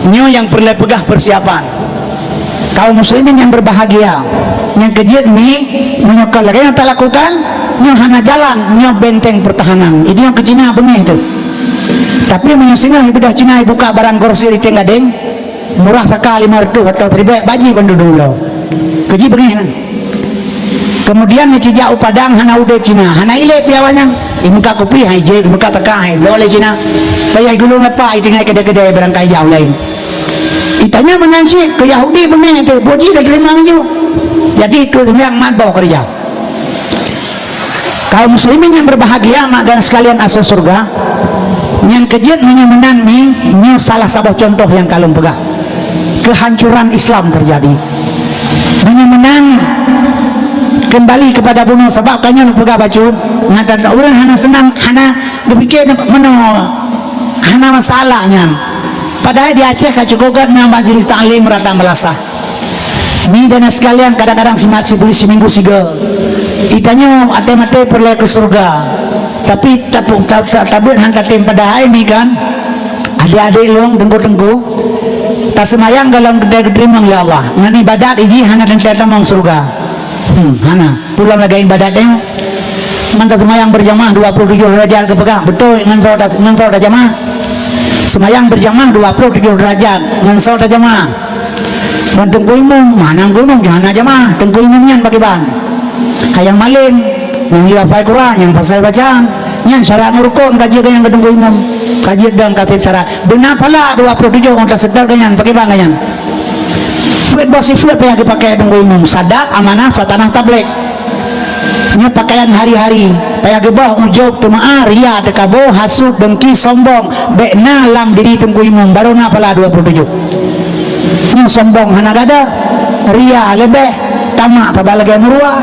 Nyoe nyang peureulée peugah persiapan. Kaum muslimin yang berbahagia, nyang keujeuet mi, meunyoe ka lagée nyang talakukan, nyoe hana jalan, nyoe benteng pertahanan. Idéh keu Cina beungéh teuh. Tapi meunyoe singoh ibeudôh Cina ibuka barang grosir iteng gadeng, murah saka lima reutôh atau siribée, baji bandum dua ulo. Keuji beungéh na. Kemudian neucijak u Padang hana udeb Cina, hana ilée piawa nyan. Imeuka kupi hai jeuet, imeuka taka hai bloe lé Cina. Payah gulong leupah itinggai keudée-keudée barangkahi jauh laén. Itanya meunan cit keu Yahudi beungéh teuh, boh jih ka teurimong ju. Jadi keu seumbiang mat boh keureuja. Kaum muslimin yang berbahagia, mak dan sekalian asoe surga, nyang keujeuet meunyoe meunan mi, nyoe salah saboh contoh nyang ka lôn peugah. Kehancuran Islam terjadi. Meunyoe meunan kembali kepada bunoe sabab ka nyoe lôn peugah bacut, ngat ureuëng hana seunang, hana geupike meunoe, hana masalah nyan. Padahai di Aceh ka cukup gét na majelis taklim rata meulasah. Mi dan sekalian, kadang-kadang simat sibuli siminggu siga. Itanyoe até maté peureulée keu surga. Tapi tapu-, ta-, ta-, tabeuet han tatem padahai mi kan. Adik-adik lôn teungku-teungku, taseumayang gohlom geude geuteurimong lé Allah. Ngon ibadat iji hana teuntée tamong surga. Hmm, hana. Pulang lagée ibadat deh. Man taseumayang berjamaah dua puluh tujoh derajat geupeugah. Beutôi ngon soe ta-, ngon soe tajamaah. Seumayang berjamaah dua puluh tujoh derajat ngon soe tajamaah. Ban teungku imum, mana gunong jih hana jamaah, teungku imum nyan pakriban. Ka nyang malém, nyang lheueh hafai Quran, nyang pasai bacaan, nyan syarat ngon rukon ka jeuet nyang keu teungku imum. Ka jeuet dan ka sép syarat. Beuna phala dua puluh tujoh ngon taseutôt ka nyan, pakriban ka nyan. Peuet boh sifeuet payah geupaké teungku imum, sadak, amanah, fatanah, tablig. Nyoe pakaian hari-hari, payah geuboh ujub, teumeu'ah, ria, teukaboh, hasut, dengki, sombong, bék na lam diri teungku imum, barô na phala dua puluh tujoh. Nyoe sombong hana gada, ria leubeh, tamak saba lagée meuruwa.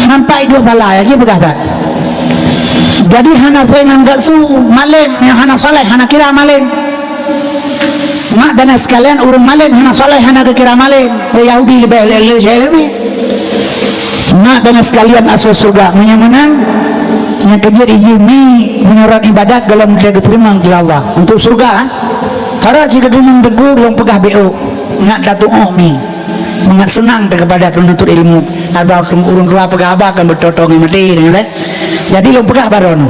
Nampak iduek phala, ya, ji peugah that. Jadi hana saingan gak su, malém, nyang hana saleh, hana kira malém. Mak dan sekalian, ureuëng malém hana saleh, hana geukira malém. Yahudi leubeh le-, le-, le-, le-, Mak dan sekalian asoe surga, meunyoe meunan, nyang keujeuet iji mi meunyoe rot ibadat gohlom teurimong lé Allah. Untuk surga, Ara cit geudumun teungku, lôn peugah B O, ngat tatu'oh mi. Mangat seunang teuh keupada peununtut ilmu. Haba ureuëng tuha peugah haba kan beutoe-toe ngon maté, kan, eh? Jadi lôn peugah baroe nyoe.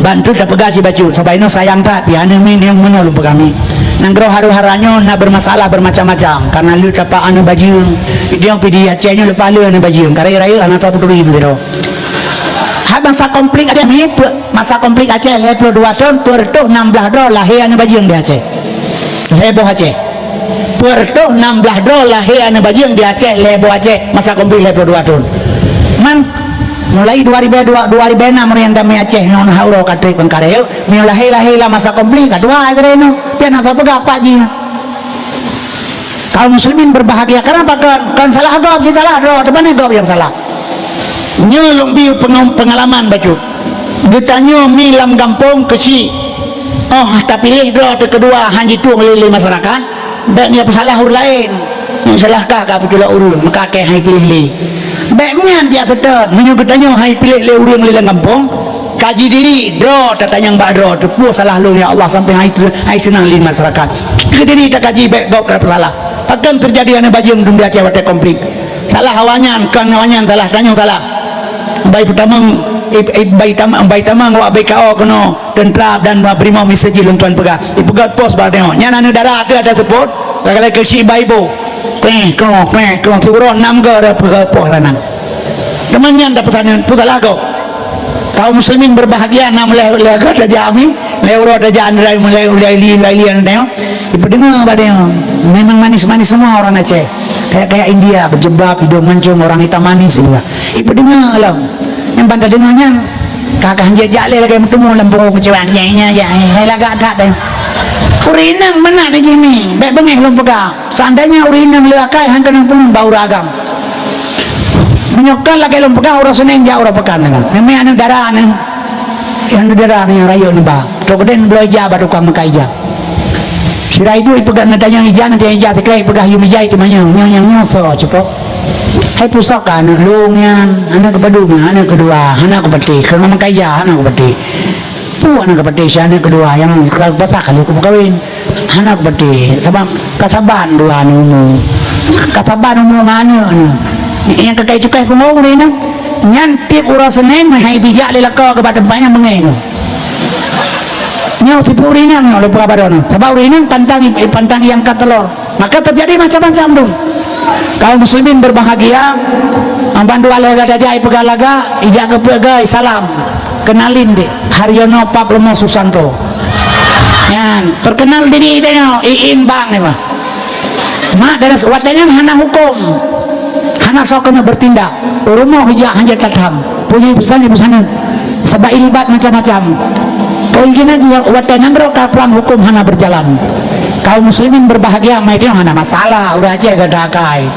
Ban tu tapeugah sibacut, sabab inoe sayang that, pih aneuk mi nyang meunoe lôn peugah mi. Nanggroe haru-hara nyoe na bermasalah bermacam-macam, karena le tapak aneuk bajeueng, idong pih di Aceh nyoe leupah le aneuk bajeueng, karena rayeuk hana tapeuturi meudroe. Hai masa konflik Aceh mi, pe-, masa konflik Aceh lhée ploh dua thon, peuet reutôh nam blaih droe lahé aneuk bajeueng di Aceh. Lhée boh Aceh. Peuet reutôh nam blaih droe lahé aneuk bajeueng di Aceh, lhée boh Aceh, masa konflik lhée ploh dua thon. Man, mulai dua ribu dua, dua ribu enam ureuëng damé Aceh ngon hak uroe ka treb kon kareueng, meunyoe lahé-lahé lam masa konflik, ka tuha keureuna, pian hana peugah apa jih. Kaum muslimin berbahagia, kenapa? Kon, kon salah gob, si salah droe, teuma gob nyang salah. Nyoe lôn bi peungam-, peungalaman bacut. Geutanyoe mi lam gampông keuchik. Oh, tapiléh droe teuh keudua han jitueng lé, lé masyarakat, bék nyoe peusalah ureuëng laén. Nyoe salah kah ka peuculok ureuëng, maka keu hai piléh lé. Bék nyan jak seutôt, meunyoe geutanyoe hai piléh lé ureuëng lé lam gampông, kaji diri, droe tatanyong bak droe, teupeue salah lôn ya Allah sampai hai, hai seunang lé masyarakat. Keu diri takaji bék gob ka peusalah. Pakon teujadi aneuk bajeueng dum di Aceh watée konflik? Salah awaknyan, kon awaknyan salah, tanyoe salah. Bai peutamong, i-, i-, bai tam-, bai tamong awak B K O keunoe, teuntra dan brimob miseujih lôn tuan peugah. Ipeugét pos bak tanyoe. Nyan aneuk dara teuh ada seupôt, ka galak keuchik bai boh. Kweh, koh, kweh, koh, siuroe nam go ada peugah pos ranan. Teuma nyan dapeusaneun, peue salah gob? Kaum muslimin berbahagia, na mulai, mulai ka tajak mi, mulai uroe tajak, mulai, mulai, mulai li, mulai li, mulai li. Ipeudeungoe bak tanyoe. Memang manis-manis semua orang Aceh. Kayak, kayak India, berjilbab, hidung mancung, orang hitam manis, gitu. Ipeudeungoe lom. Nyang ban tadeungoe nyan, ka, ka hanjeuet jak lé lagée meuteumé lam pungo keucuang. Ya, ya, ya, hai lagak that deh. Ureuëng inong meunan jih mi, bék beungéh lôn peugah. Seandainya ureuëng inong le akai, han keunong pungo bak ureuëng agam. Meunyoe kon lagée lôn peugah, uroe Senin jak uroe peukan deungon. Nyoe mi aneuk dara nyoe. Aneuk dara nyoe rayeuk neuba. Trok keudeh neubloe ija bak tukang meukat ija. Sira iduek ipeugah neutanyong ija, neutanyong ija, sikrek ipeugah yum ija, iteumanyong, "Nyoe nyang nyoe soe, Cukôp?" "Hai, peue soe kah aneuk lôn nyan, aneuk keupadum nyan, aneuk keudua, hana kupatéh, keu ngon meukat ija, hana kupatéh." "Peue hana kupatéh, si aneuk keudua nyang ka pasah kali kumeukawen?" "Hana kupatéh, sabab ka saban dua nyoe umu. Ka saban umu ngon aneuk nyoe. Nyang ka kai cukai pungo ureuëng nyan." Nyan tieb uroe Senin, hai bijak lé lakoe keu bak teumpat nyang beungéh nyoe. Nyoe tieb ureuëng inong nyoe, lôn peugah baroe nyoe. Sabab ureuëng inong pantang, pantang iangkat teulor. Maka terjadi macam-macam tu. Kaum muslimin berbahagia, bandua lagak tajak ipeugah lagak, ijak keu peugah salam. Kenalin dek, Haryono Pap Leumo Susanto. Nyan, perkenal diri dia nyoe, iin bang ni bah. Mak, dan watée nyan hana huköm, hana soe keuneuk bertindak. Rumoh ijak hanjeuet tatham. Puji pesan ibu sana. Sebab ilibat macam-macam. Kau ingin aja watée nanggroe ka prang huköm hana berjalan. Kaum muslimin berbahagia, mai dia hana masalah, ureuëng Aceh gata akai.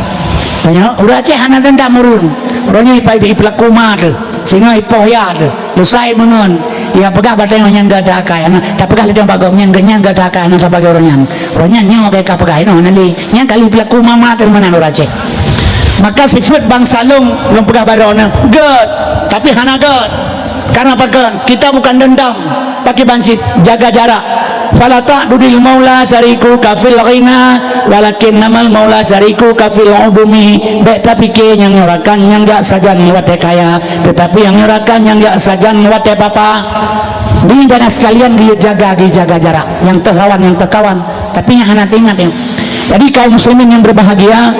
Banyak, ureuëng Aceh hana dendam ureuëng. Ureuëng nyoe ipai pelaku ma tu. Singoh ipoh ya tu, lusai meungon. Ia peugah batée nyoe nyang gata akai, hana tapeugah lé dong bak gobnyan, gobnyan gata akai, hana sabagai ureuëng nyan. Ureuëng nyan nyoe ka peugah, inoe hana lé. Nyang kali pelaku mama teuh meunan ureuëng Aceh. Maka sifeuet bansa lôn, lôn peugah baroe nyoe, gét, tapi hana gét. Karena pakon? Kita bukan dendam, tapi bansip jaga jarak. Fala ta'dudil maula syarikuka fil ghina, walakinnamal maula syarikuka fil udumi. Bék tapike nyang nyoe rakan nyang jak sajan watée kaya, teutapi nyang nyoe rakan nyang jak sajan watée papa. Di dan sekalian, geujaga, geujaga jarak. Nyang teuh lawan, nyang teuh kawan, tapi nyang hana teuingat nyoe. Jadi kaum muslimin yang berbahagia,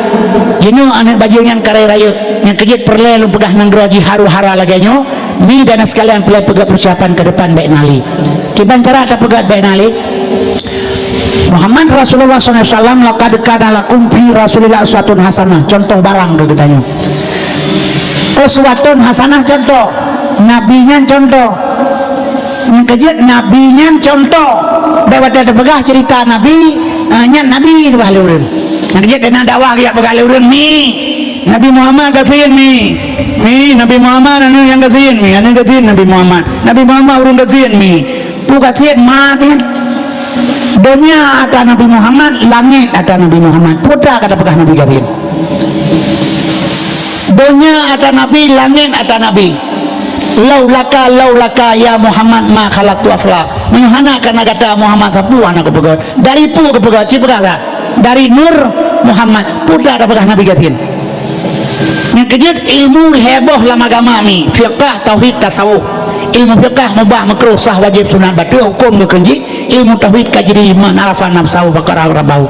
jinoe aneuk bajeueng nyang kareh rayeuk, nyang keujeuet peureulée lôn peugah nanggroe jiharu hara lagée nyoe, mi dan sekalian peureulée peugah persiapan ke depan bék na lé. Kiban cara tapeugah bék na lé? Muhammad Rasulullah sallallahu alaihi wasallam, "Laqad kana lakum fi Rasulillah uswatun hasanah." Contoh barang keu geutanyoe. Uswatun hasanah contoh. Nabi nyan contoh. Nyang keujeuet Nabi nyan contoh. Bék watée teupeugah cerita Nabi, ah, nyan Nabi teupeugah lé ureuëng. Nyang keujeuet keunan dakwah geujak peugah lé ureuëng, "Mi, Nabi Muhammad gasien mi. Mi, Nabi Muhammad aneuk nyang gasien mi, aneuk gasien Nabi Muhammad. Nabi Muhammad ureuëng gasien mi." Peue gasien ma nyan? Donya atra Nabi Muhammad, langét atra Nabi Muhammad. Peue atra ka tapeugah Nabi gasien? Donya atra Nabi, langét atra Nabi. Laulaka, laulaka ya Muhammad ma khalaqtu aflak. Nyoe hana karena gata Muhammad sapeue hana kupeugah. Dari peue kupeugah? Ci peugah dah. Dari Nur Muhammad. Peue tapeugah Nabi gasien. Nyang keujeuet ilmu lhèe boh lam agama mi, fiqah, tauhid, tasawuf. Ilmu fiqah mubah, makruh, sah, wajib, sunat, bateue, huköm, geukheun jih. Ilmu tauhid ka jri man arafa nafsahu faqad arafa rabbahu.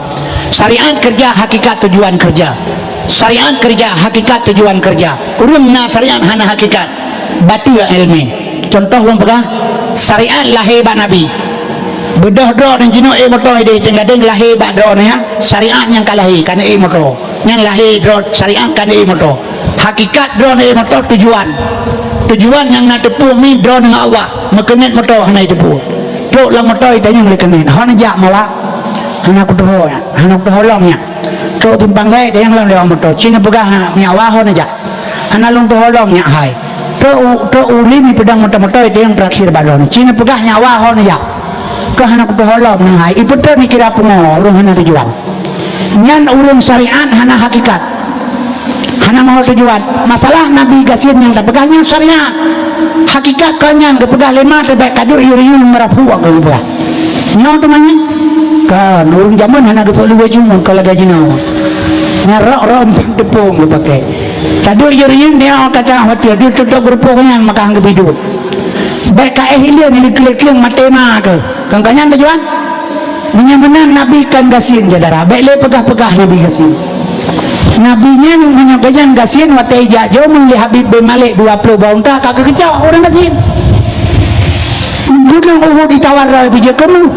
Syariat keureuja, hakikat tujuan keureuja. Syariat keureuja, hakikat tujuan keureuja. Ureueng na syariat hana hakikat, bateue ilmu. Contoh lôn peugah, syariat lahé bak Nabi. Beudôh droeneuh jinoe ék moto idéh teugadeng lahé bak droeneuh nyan, syariat nyang ka lahé, ka neuék moto. Nyan lahé droe syariat ka neuék moto. Hakikat droeneuh ék moto tujuan. Tujuan nyang na teupeu mi droeneuh ngon Allah, meukeunet moto hana teupeu. Trok lam moto itanyong lé keunet, "Ho neujak mawa?" "Hana kutuho nyak, hana kutuho lom nyak." Trok simpang lhèe itanyong lom lé awak moto, "Ci neupeugah nyak wa ho neujak?" "Hana lôn tuho lom nyak hai." Trok u, trok u lini peudong moto-moto itanyong teurakhier bak droeneuh, "Ci neupeugah nyak wa ho neujak?" "Kah hana kutuho lom nyak hai." Ipeutreun ikira pungo ureueng hana tujuan. Nyan ureueng syariat hana hakikat. Hana meuho tujuan. Masalah Nabi gasien nyang tapeugah nyan syariat. Hakikat kon nyan geupeugah lé ma teuh bèk ka duek yue reuyueng meurapuk geupeugah. Nyoe teuma nyan. Kan ureueng jameun hana geusok luweue cumut ka lagèe jinoe. Nyan rok-rok empat teupeung geupakè. Taduek yue reuyueng nyoe ka teuh watèe duek tutôp geureupoh nyan maka han geubi duek. Bèk ka éh hileuen di keuléng-keuléng maté ma keuh. Kan ka nyan tujuan? Meunyoe meunan Nabi kon gasien syedara, bèk lé peugah-peugah Nabi gasien. Nabi nyan meunyoe geuhnyan gasien watèe ijak jeuet lé Habib bin Malik dua ploh boh unta ka geukeucok ureueng gasien. Gunong Uhud ditawar droe beujeuet keunoe.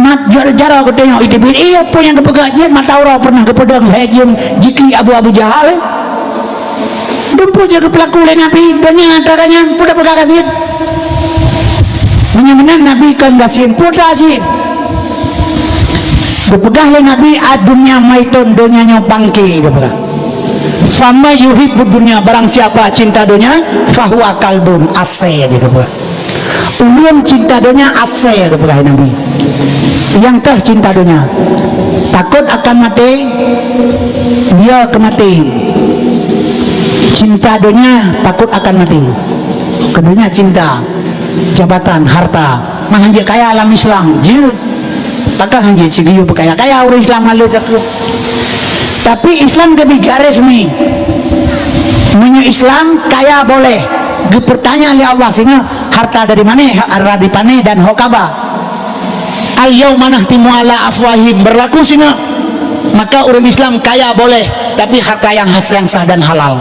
Mat jaroe geutanyoe iteubiet, "Iya peue nyang geupeugah jeuet mata uroe pernah geupeudong lhèe jeuem jiklik Abu Abu Jahal?" Dumpeue jeuet geupeulaku lé Nabi, donya atra geuhnyan, peue tapeugah gasien. Meunyoe meunan Nabi kon gasien, peue ta gasien. Geupeugah lé Nabi, "Ad-dunya maitun, donya nyoe bangke," geupeugah. "Faman yuhibbud dunya, barang siapa cinta donya, fahuwa kalbun, asèe," geupeugah. Ulôn cinta donya asèe, geupeugah Nabi. Nyang teuh cinta donya. Takot akan maté, ya keu maté. Cinta donya takot akan maté. Keu donya cinta, jabatan, harta. Mah hanjeuet kaya lam Islam, jeuet. Pakon hanjeuet sigeuyue beukaya-kaya ureueng Islam ngon le takot. Tapi Islam geubi garis mi. Meunyoe Islam kaya boleh, geupeutanya lé Allah singoh, harta dari mané, harta dari pané dan ho kaba. Al-yauma nakhtimu ala afwahihim, berlaku singoh. Maka ureueng Islam kaya boleh, tapi harta nyang has, nyang sah dan halal.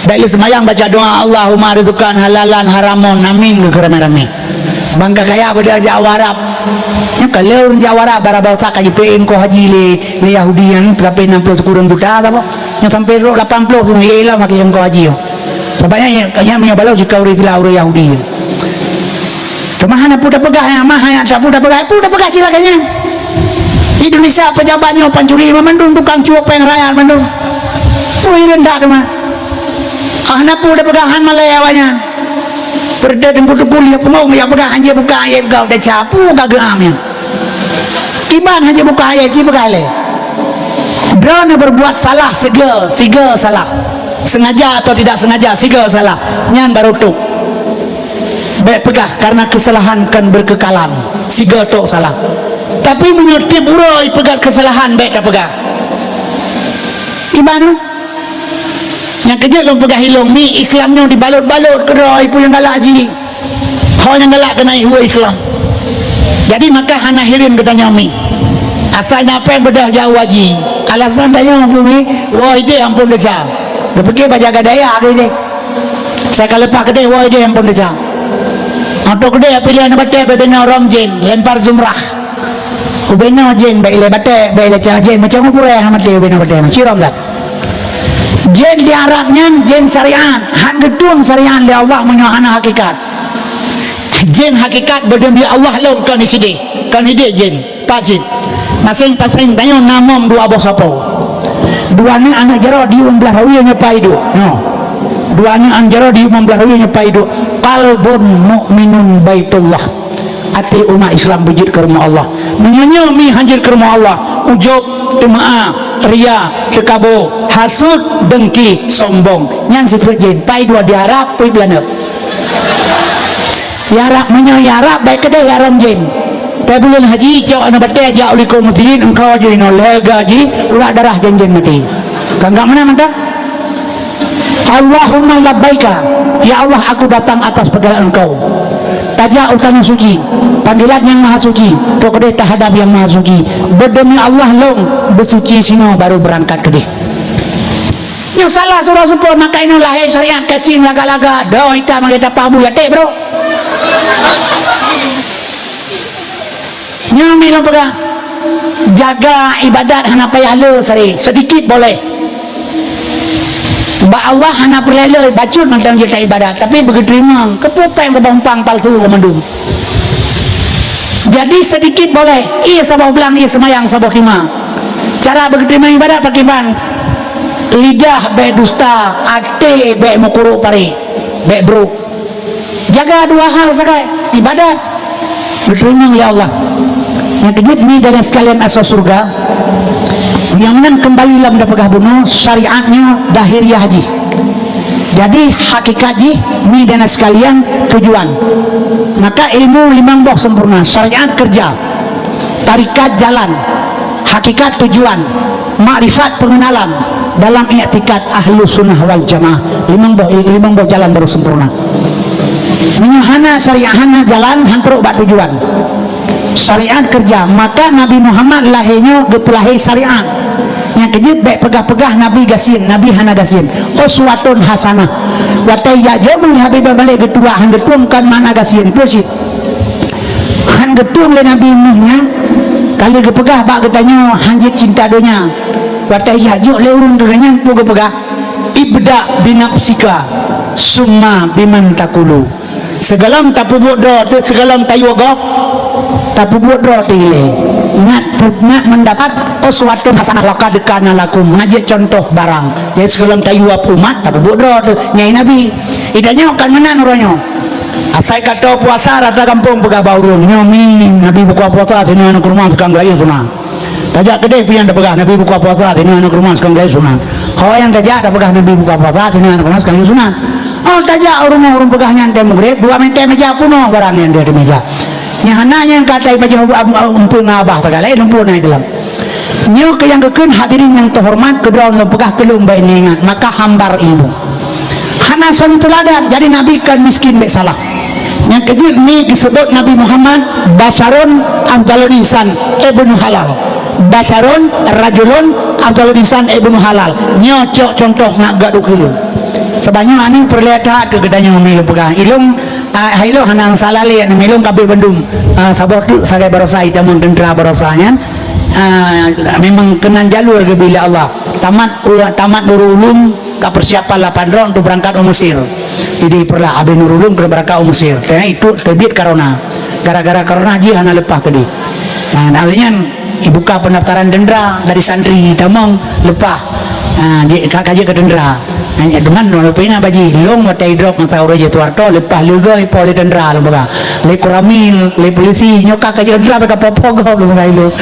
Bèk lé seumayang baca doa, "Allahumma rizqan halalan haraman, amin," geukheun ramé-ramé. Bangka kaya beude jak Arab. Nyoe ka lheueh ureueng jak Arab, bara basa ka jipeuék ongkoh haji lé, lé Yahudi nyan sampai enam puluh sikureueng juta saboh. Nyoe sampai rot lapan puluh tu lé lom makai ongkoh haji. Sabab nyan, nyan, nyan meunyoe balo jika ureueng Islam ureueng Yahudi. Teuma hana peue tapeugah, ya, mah hana tapeue tapeugah, peue tapeugah cit lagèe nyan. Indonesia pejabat nyoe pancuri mandum, tukang cuok pèng rakyat mandum. Ui, rendah teuma. Ah, hana peue tapeugah, han malèe awaknyan. Peureute teungku-teungku lheueh peungong, ya peugah, hanjeuet buka aib gau desya, peue ka geuam nyan. Iban hanjeuet buka aib, ci peugah lé. Droeneuh berbuat salah siga, siga salah. Sengaja atau tidak sengaja, siga salah. Nyan baru tôb. Bèk peugah karena kesalahan kan berkekalan. Siga tôb salah. Tapi meunyoe tiep uroe peugah kesalahan, bèk tapeugah. Iban tu. Nyang keujeuet lôn peugah ilôn mi, Islam nyoe dibalot-balot keudroe peue nyang galak jih. Ho nyang galak keunan ihue Islam. Jadi maka hana hireuen geutanyoe mi. Asai na pèng beudôh jak haji. Alasan tanyoe peue mi, woe idéh amphon desya. Geupike bak jaga daya keu idéh. Asai ka leupah keudéh, woe idéh amphon desya. Atau keudéh piléh aneuk batèe bak binoe rom jén, lempar jumrah. Ubena jén bak ilèe batèe, bak ilèe ca jén, macam mana pura hana maté ubena batèe, cirong that. Jén di Arab nyan jén syariat, han geutueng syariat lé Allah meunyoe hana hakikat. Jén hakikat beudeueng di Allah lom kon sidéh, kon idéh jén, pasit. Maséng-maséng tanyoe na mom dua boh sapo. Dua aneuk, aneuk jaroe di umblah rawie nyoe pai duek. Nyoe. Dua aneuk, aneuk jaroe di umblah rawie nyoe pai duek. Qalbun mu'minun baitullah. Até umat Islam beujeuet keu rumoh Allah. Meunyoe nyoe mi hanjeuet keu rumoh Allah, ujub, teumeu'ah, ria, teukabo, hasut, dengki, sombong. Nyan sifeuet jén. Pai dua di Arab, pai Beulanda. Ya Rab, meunyoe ya Rab, bék keudeh ya Rab jén. Teuh buleuen haji, cok aneuk batée jak u likot muslimin, engkau jih inoe lega jih, ulat darah jén-jén maté. Ka anggab meunan mantong? Allahumma labbaika, ya Allah, aku datang atas panggilan Engkau. Tajak u Tanoh Suci, panggilan Nyang Maha Suci, trok keudeh tahadab Nyang Maha Suci. Beudemi Allah lôn beusuci sinoe baru beurangkat keudeh. Nyoe salah surok seupôt, maka inoe lahé syariat gasien lagak-lagak, doh ita mangat tapah bu yaté, bro. Nyoe mi lôn peugah, jaga ibadat hana payah le sari, sedikit boleh. Bak Allah hana peureulée le bacut mantong jeuet ibadat, tapi beugeuteurimong, keupeue péng keubah umpang palsu mandum. Jadi sedikit boleh, ie saboh blang, ie seumayang saboh khimah. Cara beugeuteurimong ibadat pakriban? Lidah bék dusta, até bék meukurok paré, bék brok. Jaga dua hal sagai, ibadat, geuteurimong lé Allah. Nyang keujeuet mi dan sekalian asoe syeuruga, nyang meunan keumbali lam tapeugah bunoe syariat nyoe dahiriah jih. Jadi hakikat jih mi dan sekalian tujuan. Maka ilmu limong boh sempurna, syariat kerja, tarikat jalan, hakikat tujuan, makrifat pengenalan dalam iktikad ahlu sunnah wal jamaah. Limong boh, limong boh jalan baru sempurna. Meunyoe hana syariat, hana jalan, han trok bak tujuan. Syariat kerja, maka Nabi Muhammad lahé nyoe geupeulahé syariat. Nyang keujeuet bék peugah-peugah Nabi gasien, Nabi hana gasien. Uswatun hasanah. Watée jak jok meunyoe Habib Balek geutuwah han geutueng kon makna gasien, peue cit. Han geutueng lé Nabi Nuh nyan, ka lheueh geupeugah bak geutanyoe han jeuet cinta donya. Watée jak jok lé ureuëng keu geuhnyan peue geupeugah, "Ibda binafsika, summa biman takulu." Sigohlom tapeubuet droe teuk, sigohlom tayue gob, tapeubuet droe teuk ilée. Ngat, ngat meudapat uswatun hasanah, laqad kana lakum, ngat jeuet cuntoh barang. Jadi sigohlom tayue umat, tapeubuet droe teuk. Nyai Nabi. Itanyoe kan meunan uroe nyoe. Asai ka toe puasa rata gampông peugah bak ureuëng, "Nyoe mi Nabi buka puasa, sinoe aneuk rumoh tukang geulayeue sunat." Tajak keudeh pian tapeugah Nabi buka puasa, sinoe aneuk rumoh tukang geulayeue sunat. Ho nyang tajak tapeugah Nabi buka puasa, sinoe aneuk rumoh tukang geulayeue sunat. Oh, tajak ureuëng-ureuëng peugah nyan tée meugreb, dua meter meja punoh barang nyang di ateueh meja. Nyang hana nyang ka tai pajoh umpung abah tagalai lumpur naik dalam. Nyoe keu nyang geukheun hadirin nyang teuhoreumat, keudroe lôn peugah keu lôn bék neuingat, maka hambar ilmu. Hana suri teuladan, jadi Nabi kon miskin bék salah. Nyang keujeuet mi geuseubut Nabi Muhammad basyarun afdalul insan ibnu halal. Basyarun rajulun afdalul insan ibnu halal. Nyoe cok cuntoh nak gak dukeu. Sabab nyoe aneuk peureulée that keu geutanyoe mi lôn peugah. Ilong, ah, hai ilong hana masalah lé, aneuk mi lôn kabeh bandum. Ah, saboh teuk sagai barosa itamong teuntera barosa nyan. Ah, memang keunan jalur geubri lé Allah. Tamat ula-, tamat Nurul Ulum ka persiapan lapan droe untuk berangkat u Mesir. Jadi peureulak habéh Nurul Ulum keuneuk berangkat u Mesir. Karena itu teubiet corona. Gara-gara corona jih hana leupah keudeh. Nah, nah, nyan ibuka pendaftaran teuntera dari santri tamong leupah. Ha, jih ka, ka jeuet keu teuntera. Ha, teuma lôn peuingat bak jih, lôn watée idrop masa uroe jih Suharto leupah leugoi po lé teuntera lôn peugah. Lé Koramil, lé polisi, nyoe ka, ka jeuet teuntera bak ka po-po gob lôn peugah ilong.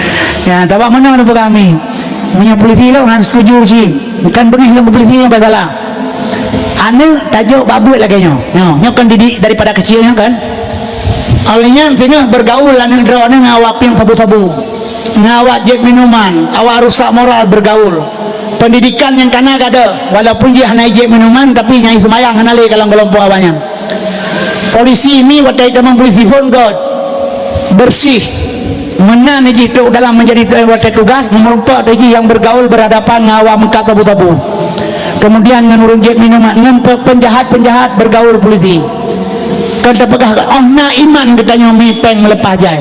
Ya, tabak meunoe lôn peugah mi. Meunyoe polisi lôn han setuju cit. Bukan beungéh lôn keu polisi nyoe ba salah. Aneuk tajok bak buet lagée nyoe. Nyoe, nyoe kan didik daripada kecil nyoe kan. Oleh nyan singoh bergaul aneuk droeneuh ngon awak pieng sabu-sabu. Ngon awak jieb minuman, awak rusak moral bergaul. Pendidikan nyang kana gada, walaupun jih hana jieb minuman, tapi nyang seumayang hana lé dalam kelompok awak nyan. Polisi mi watée tamong polisi phon göt, bersih. Meunan jih trok dalam menjadi watée tugas, meureumpok jih nyang bergaul berhadapan ngon awak meukat sabu-sabu. Kemudian ngon ureuëng jieb minuman, ngon pe-, penjahat-penjahat bergaul polisi. Kan tapeugah, oh na iman geutanyoe mi péng meuleupah jai.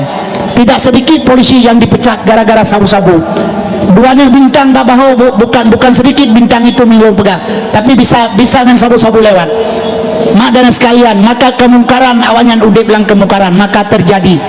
Tidak sedikit polisi yang dipecat gara-gara sabu-sabu. Dua nyoe bintang bak bahô bu-, bukan, bukan sedikit bintang itu mi lôn peugah, tapi bisa, bisa ngon sabu-sabu lewat. Mak dan sekalian, maka kemungkaran awak nyan udeb lam kemungkaran, maka terjadi.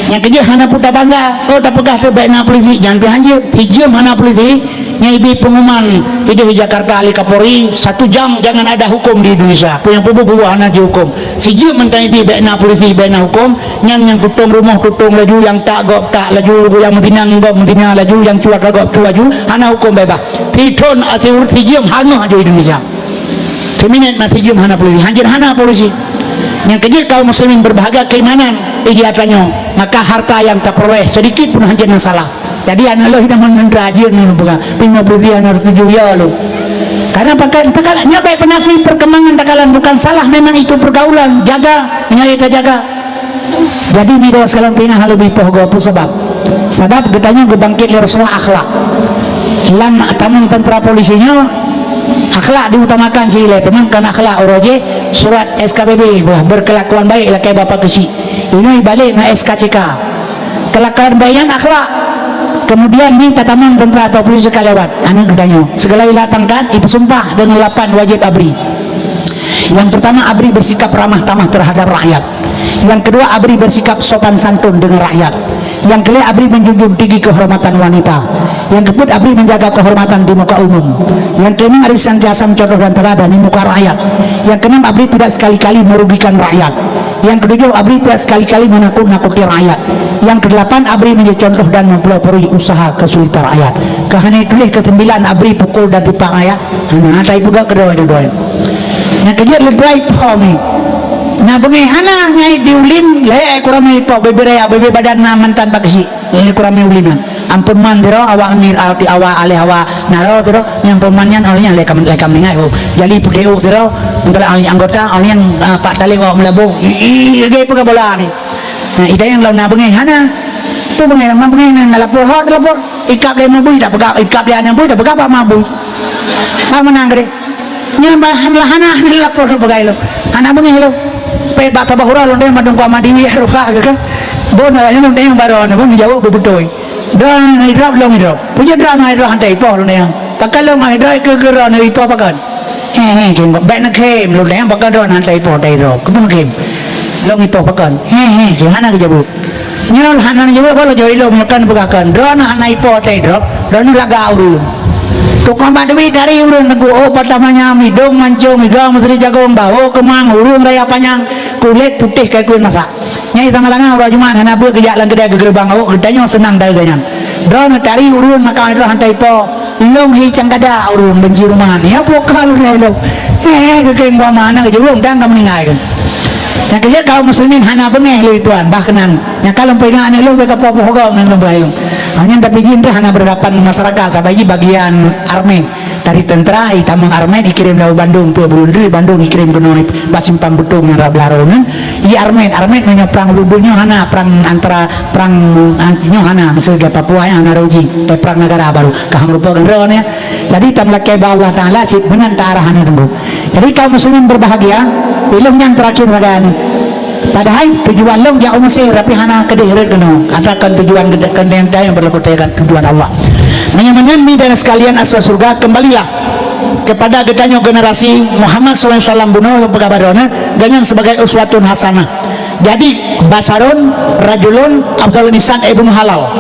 Nyang keujeuet hana peue tabangga, oh tapeugah teuh bék na polisi, nyan pih hanjeuet, sijeuem hana polisi, nyang ibi pengumuman ideh Jakarta lé Kapolri, satu jam jangan ada hukum di Indonesia. Peue nyang peubuet-peubuet hana jihuköm. Sijeuem mantong ibi bék na polisi, bék na huköm, nyan nyang tutong rumoh tutong laju, nyang tak gob tak laju, nyang meutina ngon gob meutina laju, nyang cuat ngon gob cuat laju, hana huköm beubaih. Sithon, ah, si ureuëng sijeuem hangoh aju Indonesia. Siminet na sijeuem hana polisi, hanjeuet hana polisi. Nyang keujeuet kaum muslimin berbahagia keimanan, eh, di atanyoe, maka harta nyang tapeuroleh sedikit pun hanjeuet na salah. Jadi aneuk lôn hidang meuneutra jeuet ngon peugah, lima puluh tiga na setuju ya lôn. Karena pakai takalon nyoe baik penafi perkembangan takalon bukan salah, memang itu pergaulan, jaga, meunyoe tajaga. Jadi mida sekarang pinah lebih poh gopu sebab, sebab geutanyoe geubangkit lé Rasulullah akhlak. Lam tamong tentara polisi nyoe akhlak diutamakan si ilée teman kan akhlak uroe jih surat S K B B bah berkelakuan baik lakée bapak keuchik. Ini balik na S K C K. Kelakuan baik nyan akhlak. Kemudian ni tatamong tentara atau polisi ka lewat. Aneuk geutanyoe. Segala ilat pangkat, ipeusumpah dengan lapan wajib abri. Yang pertama, abri bersikap ramah tamah terhadap rakyat. Yang kedua, abri bersikap sopan santun dengan rakyat. Yang kelima, abri menjunjung tinggi kehormatan wanita. Yang keempat, abri menjaga kehormatan di muka umum. Yang kelima, abri senantiasa mencontoh dan teladan di muka rakyat. Yang keenam, abri tidak sekali-kali merugikan rakyat. Yang ketujuh, abri tidak sekali-kali menakut-nakuti rakyat. Yang kedelapan, abri menjadi contoh dan mempelopori usaha kesulitan rakyat. Keuhana tuléh keusembilan, abri pukul dan tipak rakyat. Hana, tai peugah keudroe-droe. Nyang keujeuet leudai po mi. Na beungéh hana nyai diulin, lhée kurang mi po bibir raya, bibir badan na mantan bak keuchik. Lhée kurang mi ulin nyan. Ampôn man tiro awak ni, awak aleh awak naro tiro, nyang peuman nyan awak nyan lhée kam, lhée kam ningai, oh. Jali putih oh tiro, untuk awak anggota, awak nyan, ah, pak talé awak meulaboh. I, i, i, peugah bola ni. Nah, ida nyang lawan na beungéh hana. Tu beungéh, ma beungéh na lapor, ho lapor. Ikab lé mabui tak peugah, ikab lé aneuk bui tak peugah bak mabui. Ba menang gede. Nyan bah hana, hana, hana lapor bagai lo. Hana beungéh lo. Pet bak tabah uroe lôn deng madong kuama diwi rupa ke kan. Bon lah nyan deng baroe na bon jaweueb beutôi. Droe idrop lôn idrop. Puja droe na idrop hantai ipoh lôn deng. Pakon lôn idrop ke gero na ipoh pakon. He he kém bèk na kém lôn deng pakon droe na hantai ipoh dai idrop. Keupeue na kém. Lôn ipoh pakon. He he kém hana geujaweueb. Nyoe hana jaweueb balo jaweueb ilong nyoe kan peugah kan. Droeneuh hana ipo teuh droe, droeneuh lagak ureueng. Tukang bak duit dari ureueng teungku, oh patah manyam, idong mancong, iga meusri jagong, baho keumang, ureueng raya panyang, kulét putéh kai keueun masak. Nyai sama langa uroe Jumat hana beuet geujak lam keudè geugeureubeuen awak geutanyoe seunang dagée nyan. Droeneuh tari ureueng maka droe hantai po. Lôn hi cangkada ureueng benci rumahan. Ya bukon lôn lôn. Eh, keukeung gua mana keu jurung dang ka meuninggai kan. Nyang keujeuet kaum muslimin hana beungéh lé tuan, bah keunan. Nyang ka lôn peuingat aneuk lôn bèk ka poh-poh gob nang lôn beuhayong. Hanya tapi jih entah hana berhadapan dengan masyarakat, sabai jih bagian armée. Dari tentara, i tamong armée, ikirém dari Bandung, peue Buloh Dri, Bandung ikirém keunoe, bak simpang beutong nyang rab laro nyan. I armée, armée meunyoe prang ubeut-ubeut nyoe hana, prang antara, prang, ah, nyoe hana, miseue lagèe Papua nyan hana roji, eh, prang negara baru. Ka meurupa gendro nyan. Jadi, tameulakèe bak Allah Taala cit meunan ta arah aneuk teungku. Jadi, kaum muslimin berbahagia, ilong nyang terakhir sagai nyoe. Padahai tujuan lôn jak u Mesir, tapi hana keudeh rot keunoe. Atakan tujuan geude-, keudeh nyang berlaku tegan tujuan Allah. Meunyoe meunan, mi dan sekalian asoe syurga, kembalilah kepada geutanyoe generasi Muhammad sallallahu alaihi wasallam bunoe lôn peugah bak droeneuh, dengan sebagai uswatun hasanah. Jadi, basarun rajulun afdalun insan ibnu halal.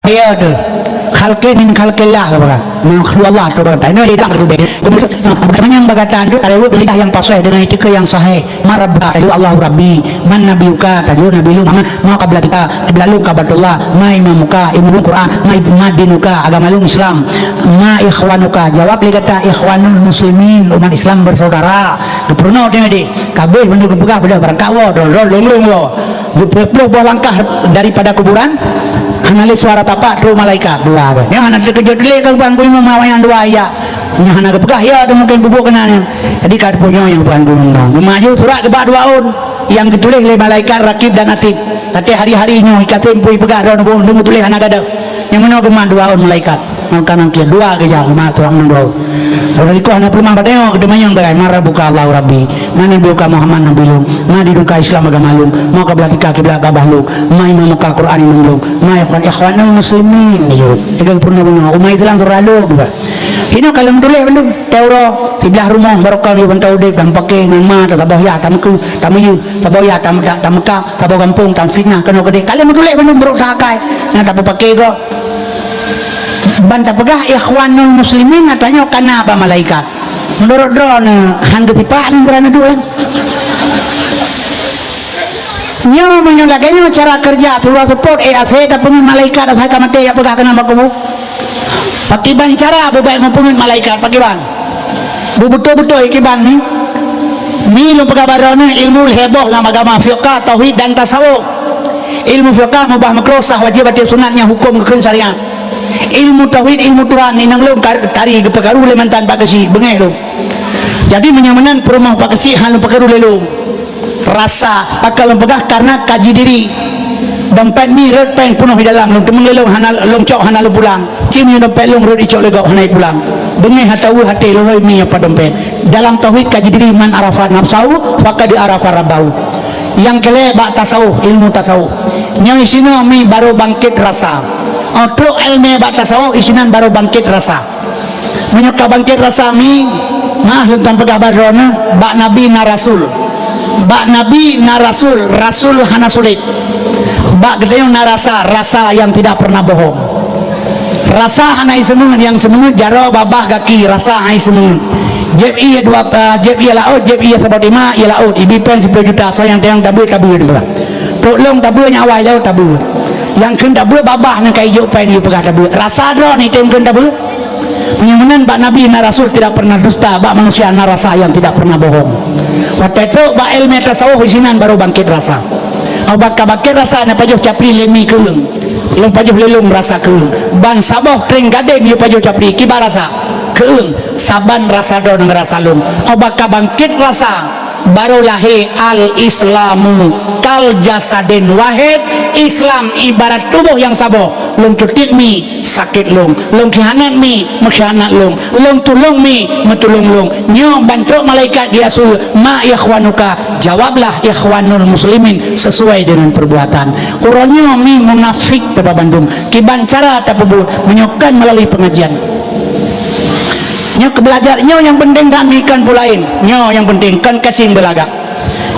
Ya tu. Khalqin min khalqillah, kata orang. Makhluk Allah, kata orang. Ini tidak betul. Kemudian, yang berkata itu, ada lidah yang pasai dengan etika yang sahih. Man rabbuka, tajawab Allahu Rabbi. Man nabiyuka, tajawab Nabi lu. Maka, ma qiblatika, kiblat lu Ka'batullah. Ma imamuka, imam lu Quran. Ma ib-, ma dinuka, agama lu Islam. Ma ikhwanuka, jawab lé gata ikhwanul muslimin, umat Islam bersaudara. Geupeureunoe teuh deh. Kabeh bandum geupeugah pada barangkat woe, dong, dong, dong, dong, woe. Dua puluh boh langkah daripada kuburan, hana lé suara tapak trok malaikat dua beh. Nyan hana teukeujot lé keu bang imam awaknyan dua ya. Nyan hana geupeugah ya, tu mungkin bubuk keunan nyan. Jadi ka teupeue nyoe nyang bukan gunong nong. Geumaju surat geubak dua ôn nyang geutuléh lé malaikat Rakib dan Atid. Tapi hari-hari nyoe ikatem pui peugah droe nyoe geutuléh hana gadôh. Nyang meunoe geumat dua ôn malaikat. Maka nangkeuh dua geujak geumat surang nang dua. Lôn ikôt hana peuleumah batèe nyoe geuteumanyong tagai, "Man rabbuka?" "Allahu Rabbi." "Man nabiyuka?" "Muhammad nabi lôn." "Ma dinuka?" "Islam agama lôn." "Ma qiblatika?" "Kiblat Ka'bah lôn." "Ma imamuka?" "Quran imam lôn." "Ma ikhwan-, ikhwanul muslimin." Yo, tiga puluh enam bunoe. Umat Islam tu ralo bukan. Hino kalau meutuléh bandum. Teuroe, siblah rumoh, barokah lé bansa udép, dan paké ngon ma, taboh ya, tameukeue, tameuyeuh, taboh ya, tam-, ta-, tameuka, taboh gampông, tamfitnah, keunoe keudéh. Kalau meutuléh bandum brok takai. Nyang tapeupaké gob. Ban tapeugah ikhwanul muslimin, na tanyoe kana bak malaikat. Meunurot droeneuh, han geusipak nyan keuran duek. Nyoe meunyoe lagèe nyoe cara keureuja, teuroe seupôt, eh, asèe tapeungeut malaikat, asai ka maté, jak peugah keunan bak kubu. Pakiban cara beubaih meupeungeut malaikat, pakiban. Beubeutôi-beutôi kiban mi. Mi lôn peugah bak droeneuh ilmu lhèe boh lam agama, fiqah, tauhid dan tasawuf. Ilmu fiqah mubah makruh, sah wajib, batil sunat, nyan huköm geukheun syariat. Ilmu tauhid, ilmu Tuhan, inong lôn kar-, tari geupeukaru lé mantan Pak Geuchik, beungéh lôn. Jadi meunyoe meunan peurumoh Pak Geuchik han lôn peukaru lé lôn. Rasa, pakon lôn peugah, karena kaji diri. Dompet mi rhot péng peunoh di dalam, lôn teumeung lé lôn hana lôn cok, hana lôn pulang. Ci meunyoe dompet lôn rhot icok lé gob hana ipulang. Beungéh atawa até lôn hôi mi apa dompet. Dalam tauhid kaji diri, man arafa nafsahu faqad arafa rabbahu. Nyang keulhèe bak tasawuf, ilmu tasawuf. Nyoe sinoe mi baru bangkit rasa. Oh, trok ilmu bak tasawuf, isinan baru bangkit rasa. Meunyoe ka bangkét rasa mi, maah lôn tan peugah bak droeneuh, bak Nabi na rasul. Bak Nabi na rasul, rasul hana sulet. Bak geutanyoe na rasa, rasa yang tidak pernah bohong. Rasa hana iseumeungeut, nyang seumeungeut jaroe, babah, gaki, rasa hana iseumeungeut. Jieb ié dua, eh, jieb ié laôt, jieb ié saboh tima, ié laôt, ibi péng siploh juta, soe nyang teunyang tabeuet, tabeuet. Trok lôn tabeuet, nyang awai lôn tabeuet. Nyang kheun tabeuet babah nyan ka ijok péng, ipeugah tabeuet. Rasa droeneuh item kheun tabeuet. Meunyoe meunan bak Nabi na rasul tidak pernah dusta, bak manusia na rasa yang tidak pernah bohong. Watèe trok bak ilmu tasawuf isinan baru bangkét rasa. Au bak ka bangkét rasa na pajoh capri lé mi keueung. Lôn pajoh lé lôn rasa keueung. Ban saboh kring gadeng yue pajoh capri kiban rasa keueung. Saban rasa droeneuh ngon rasa lôn. Au bak ka bangkét rasa. Baru lahé al-Islamu kal jasadin wahid, Islam ibarat tuboh nyang saboh. Lôn tutit mi, sakét lôn. Lôn khianat mi, meukhianat lôn. Lôn tulông mi, meutulông lôn. Nyoe ban trok malaikat geuyue su, ma ikhwanuka? Jawablah, ikhwanul muslimin, sesuai dengan perbuatan. Uroe nyoe mi munafék teuma bandum. Kiban cara tapeubuet, meunyoe kon meulalu pengajian. Nyoe keu beulajar, nyoe nyang peunteng dan mi kon peue laén. Nyoe nyang peunteng, kon kasing beulagak.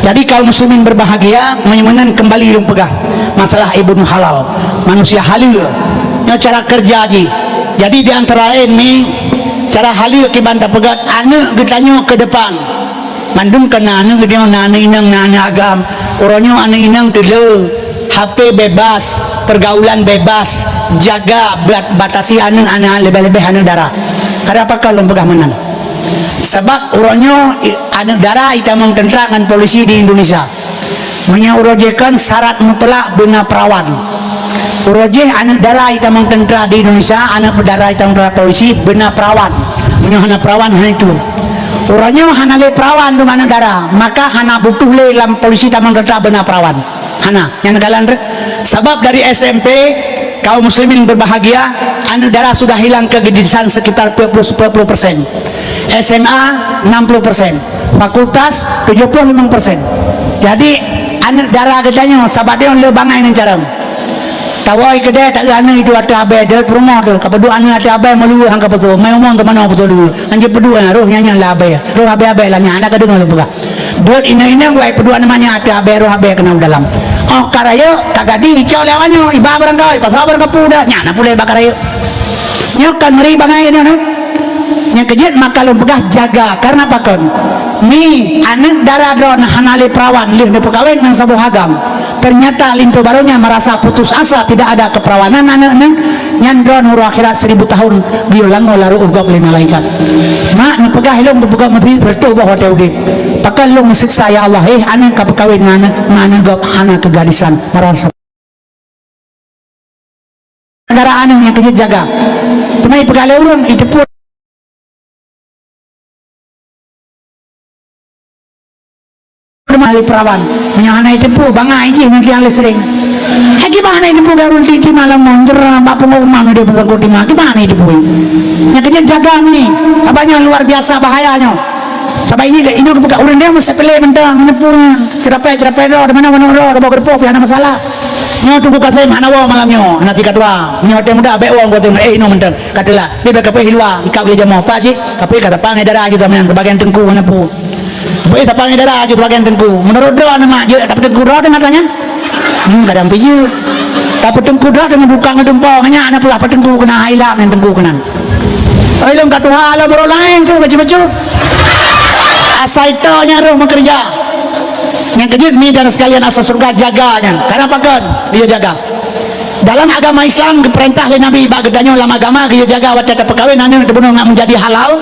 Jadi kaum muslimin berbahagia, meunyoe meunan kembali lôn peugah masalah Ibnu Halal, manusia haleue. Nyoe cara keureuja jih. Jadi di antara laén mi, cara haleue kiban tapeugöt aneuk geutanyoe keu depan. Mandum ka na aneuk geutanyoe, na aneuk inong, na aneuk agam. Uroe nyoe aneuk inong teuleu, H P bebas, pergaulan bebas, jaga bat-, batasi aneuk, aneuk leubeh-leubeh aneuk dara. Karena pakon lôn peugah meunan? Sabab uroe nyoe i-, aneuk dara itamong teuntra ngon polisi di Indonesia. Meunyoe uroe jih kon syarat mutlak beuna perawan. Uroe jih aneuk dara itamong teuntra di Indonesia, aneuk dara itamong teuntra polisi beuna perawan. Meunyoe hana perawan, hana itu. Uroe nyoe hana lé perawan dum aneuk dara, maka hana butuh lé lam polisi tamong teuntra beuna perawan. Hana, nyan kalon re-, sabab dari S M P, kaum muslimin berbahagia, aneuk dara sudah hilang ke geudisan sekitar dua puluh, dua puluh persen. S M A enam puluh persen, fakultas tujuh puluh lima persen. Jadi, aneuk dara geutanyoe sabat nyoe le bangai ngon carông. Tawoe keudè, taeu aneuk itu ateueh abèe, deuet peurumoh tu, ka peuduek aneuk ateueh abèe meuluweue han ka peutoe, mai umong teumanoe peutoe dulu. Hanjeuet peuduek, roh nyan, nyan lam abèe, roh abèe-abèe lam nyan, hana ka deungoe lôn peugah. Deuet inong-inong wai peuduek aneuk manyak ateueh abèe, roh abèe keunong dalam. Óh ka rayeuk, ka gadih, icok lé awak nyoe, iba barangkapeue, ipasoe barangkapeue dah, nyan na puléh bak ka rayeuk. Nyoe kan meuri bangai nyoe na. Nyang keujeuet maka lôn peugah jaga, karena pakon? Mi, aneuk dara droeneuh hana lé perawan lheueh neupeukawen ngon saboh agam. Ternyata linto barô nyan merasa putus asa, tidak ada keperawanan aneuk nyan, nyan droeneuh uroe akhirat seribu tahun geuyue langoe lam ru'uh gob lé malaikat. Mak neupeugah ilôn geupeugah meuseuti seratus boh watèe udép. Pakon lôn neuseksa, ya Allah, eh, aneuk ka peukawen ngon aneuk, ngon aneuk gob hana keugadisan, merasa. Gara aneuk nyang keujeuet jaga. Teuma ipeugah lé ureueng, iteupeue teuma lé perawan. Meunyoe hana iteupeue, bangai jih ngon tiang leustrek. Hai kiban hana iteupeue, garu ti malam monjer bak punggung rumah ngon dia punggung tima. Kiban hana iteupeue. Nyang keujeuet jaga mi. Sabab nyan luar biasa bahaya nyoe. Sabab ini, ini geupeugah ureueng dia meuseupele mantong, hana peue. Ceurapée-ceurapée droe, di mana-mana droe, saboh geurupoh pih hana masalah. Nyoe Teungku Kasem hana woe malam nyoe, hana sikat wa. Nyoe watée muda bék woe Teungku Kasem, eh, inoe mantong. Ka teulat, di bék kapeuéh luwa, ikab lé jamoe. Pak cit, kapeuéh ka tapang ai dara jeuet sampéan, bagian teungku hana peue. Kapeuéh tapang ai dara jeuet bagian teungku. Meunurot droe aneuk mak jeuet, tapi teungku droe teuh mata nyan. Hmm, kadang pih jeuet. Tapi teungku droe teuh buka ngon dumpo, nyan aneuk peugah, "Apa teungku keunan, hai lap nyan teungku keunan." Oi, lôn ka tuha lom, barô laén keuh bacut-bacut. Asai toe nyang roh meukeureuja. Nyang keujeuet mi dan sekalian, asai syeuruga jaga nyan. Karena pakon? Geuyue jaga. Dalam agama Islam geupeurintah lé Nabi bak geutanyoe lam agama geuyue jaga watée tapeukawen aneuk teubunoe ngat meujadi halal.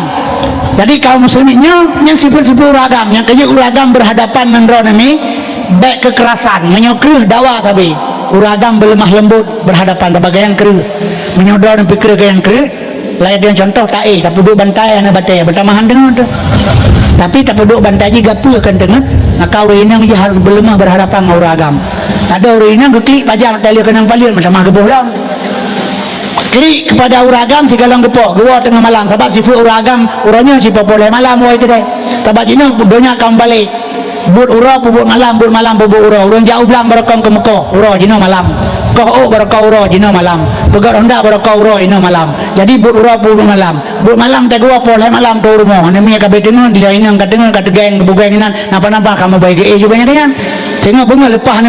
agam. Jadi kaum muslimin nyoe, nyan sifat-sifat ureueng agam, nyang keujeuet ureueng agam berhadapan ngon droeneuh mi, bèk kekerasan. Meunyoe kreueh dawa sabe, ureueng agam berlemah lembut berhadapan sabe ngon nyang kreueh. Meunyoe droeneuh pih kreueh ngon nyang kreueh, layat nyang contoh taéh, tapeuduek bantai hana batèe, beutamahan deungon teuh. Tapi tapeuduek bantai jih gapeue kan teungeut, maka ureueng inong jih harus berlemah berhadapan ngon ureueng agam. Adak ureueng inong geuklik pajan, taleuh keunong paleuet, meutamah geuboh lom. Klik kepada ureueng agam sigohlom geupok, geuwoe teungoh malam, sabab sifeuet ureueng agam uroe nyoe sipoh-poh lhèe malam woe keudè. Sabab jinoe donya ka meubalek. Buet uroe peubuet malam, buet malam peubuet uroe. Ureueng jak u blang barokon keu meukoh, uroe jinoe malam. Koh ôk barokon uroe jinoe malam. Peugöt honda barokon uroe jinoe malam. Jadi buet uroe peubuet malam. Buet malam teuh geuwoe poh lhèe malam teuh u rumoh. Aneuk miet ka beuteungeut, di inong ka teungeut, ka teugeng, beugeng inan, napa-napa ka meubai geuéh juga nyan. Teungoh beungoh leupah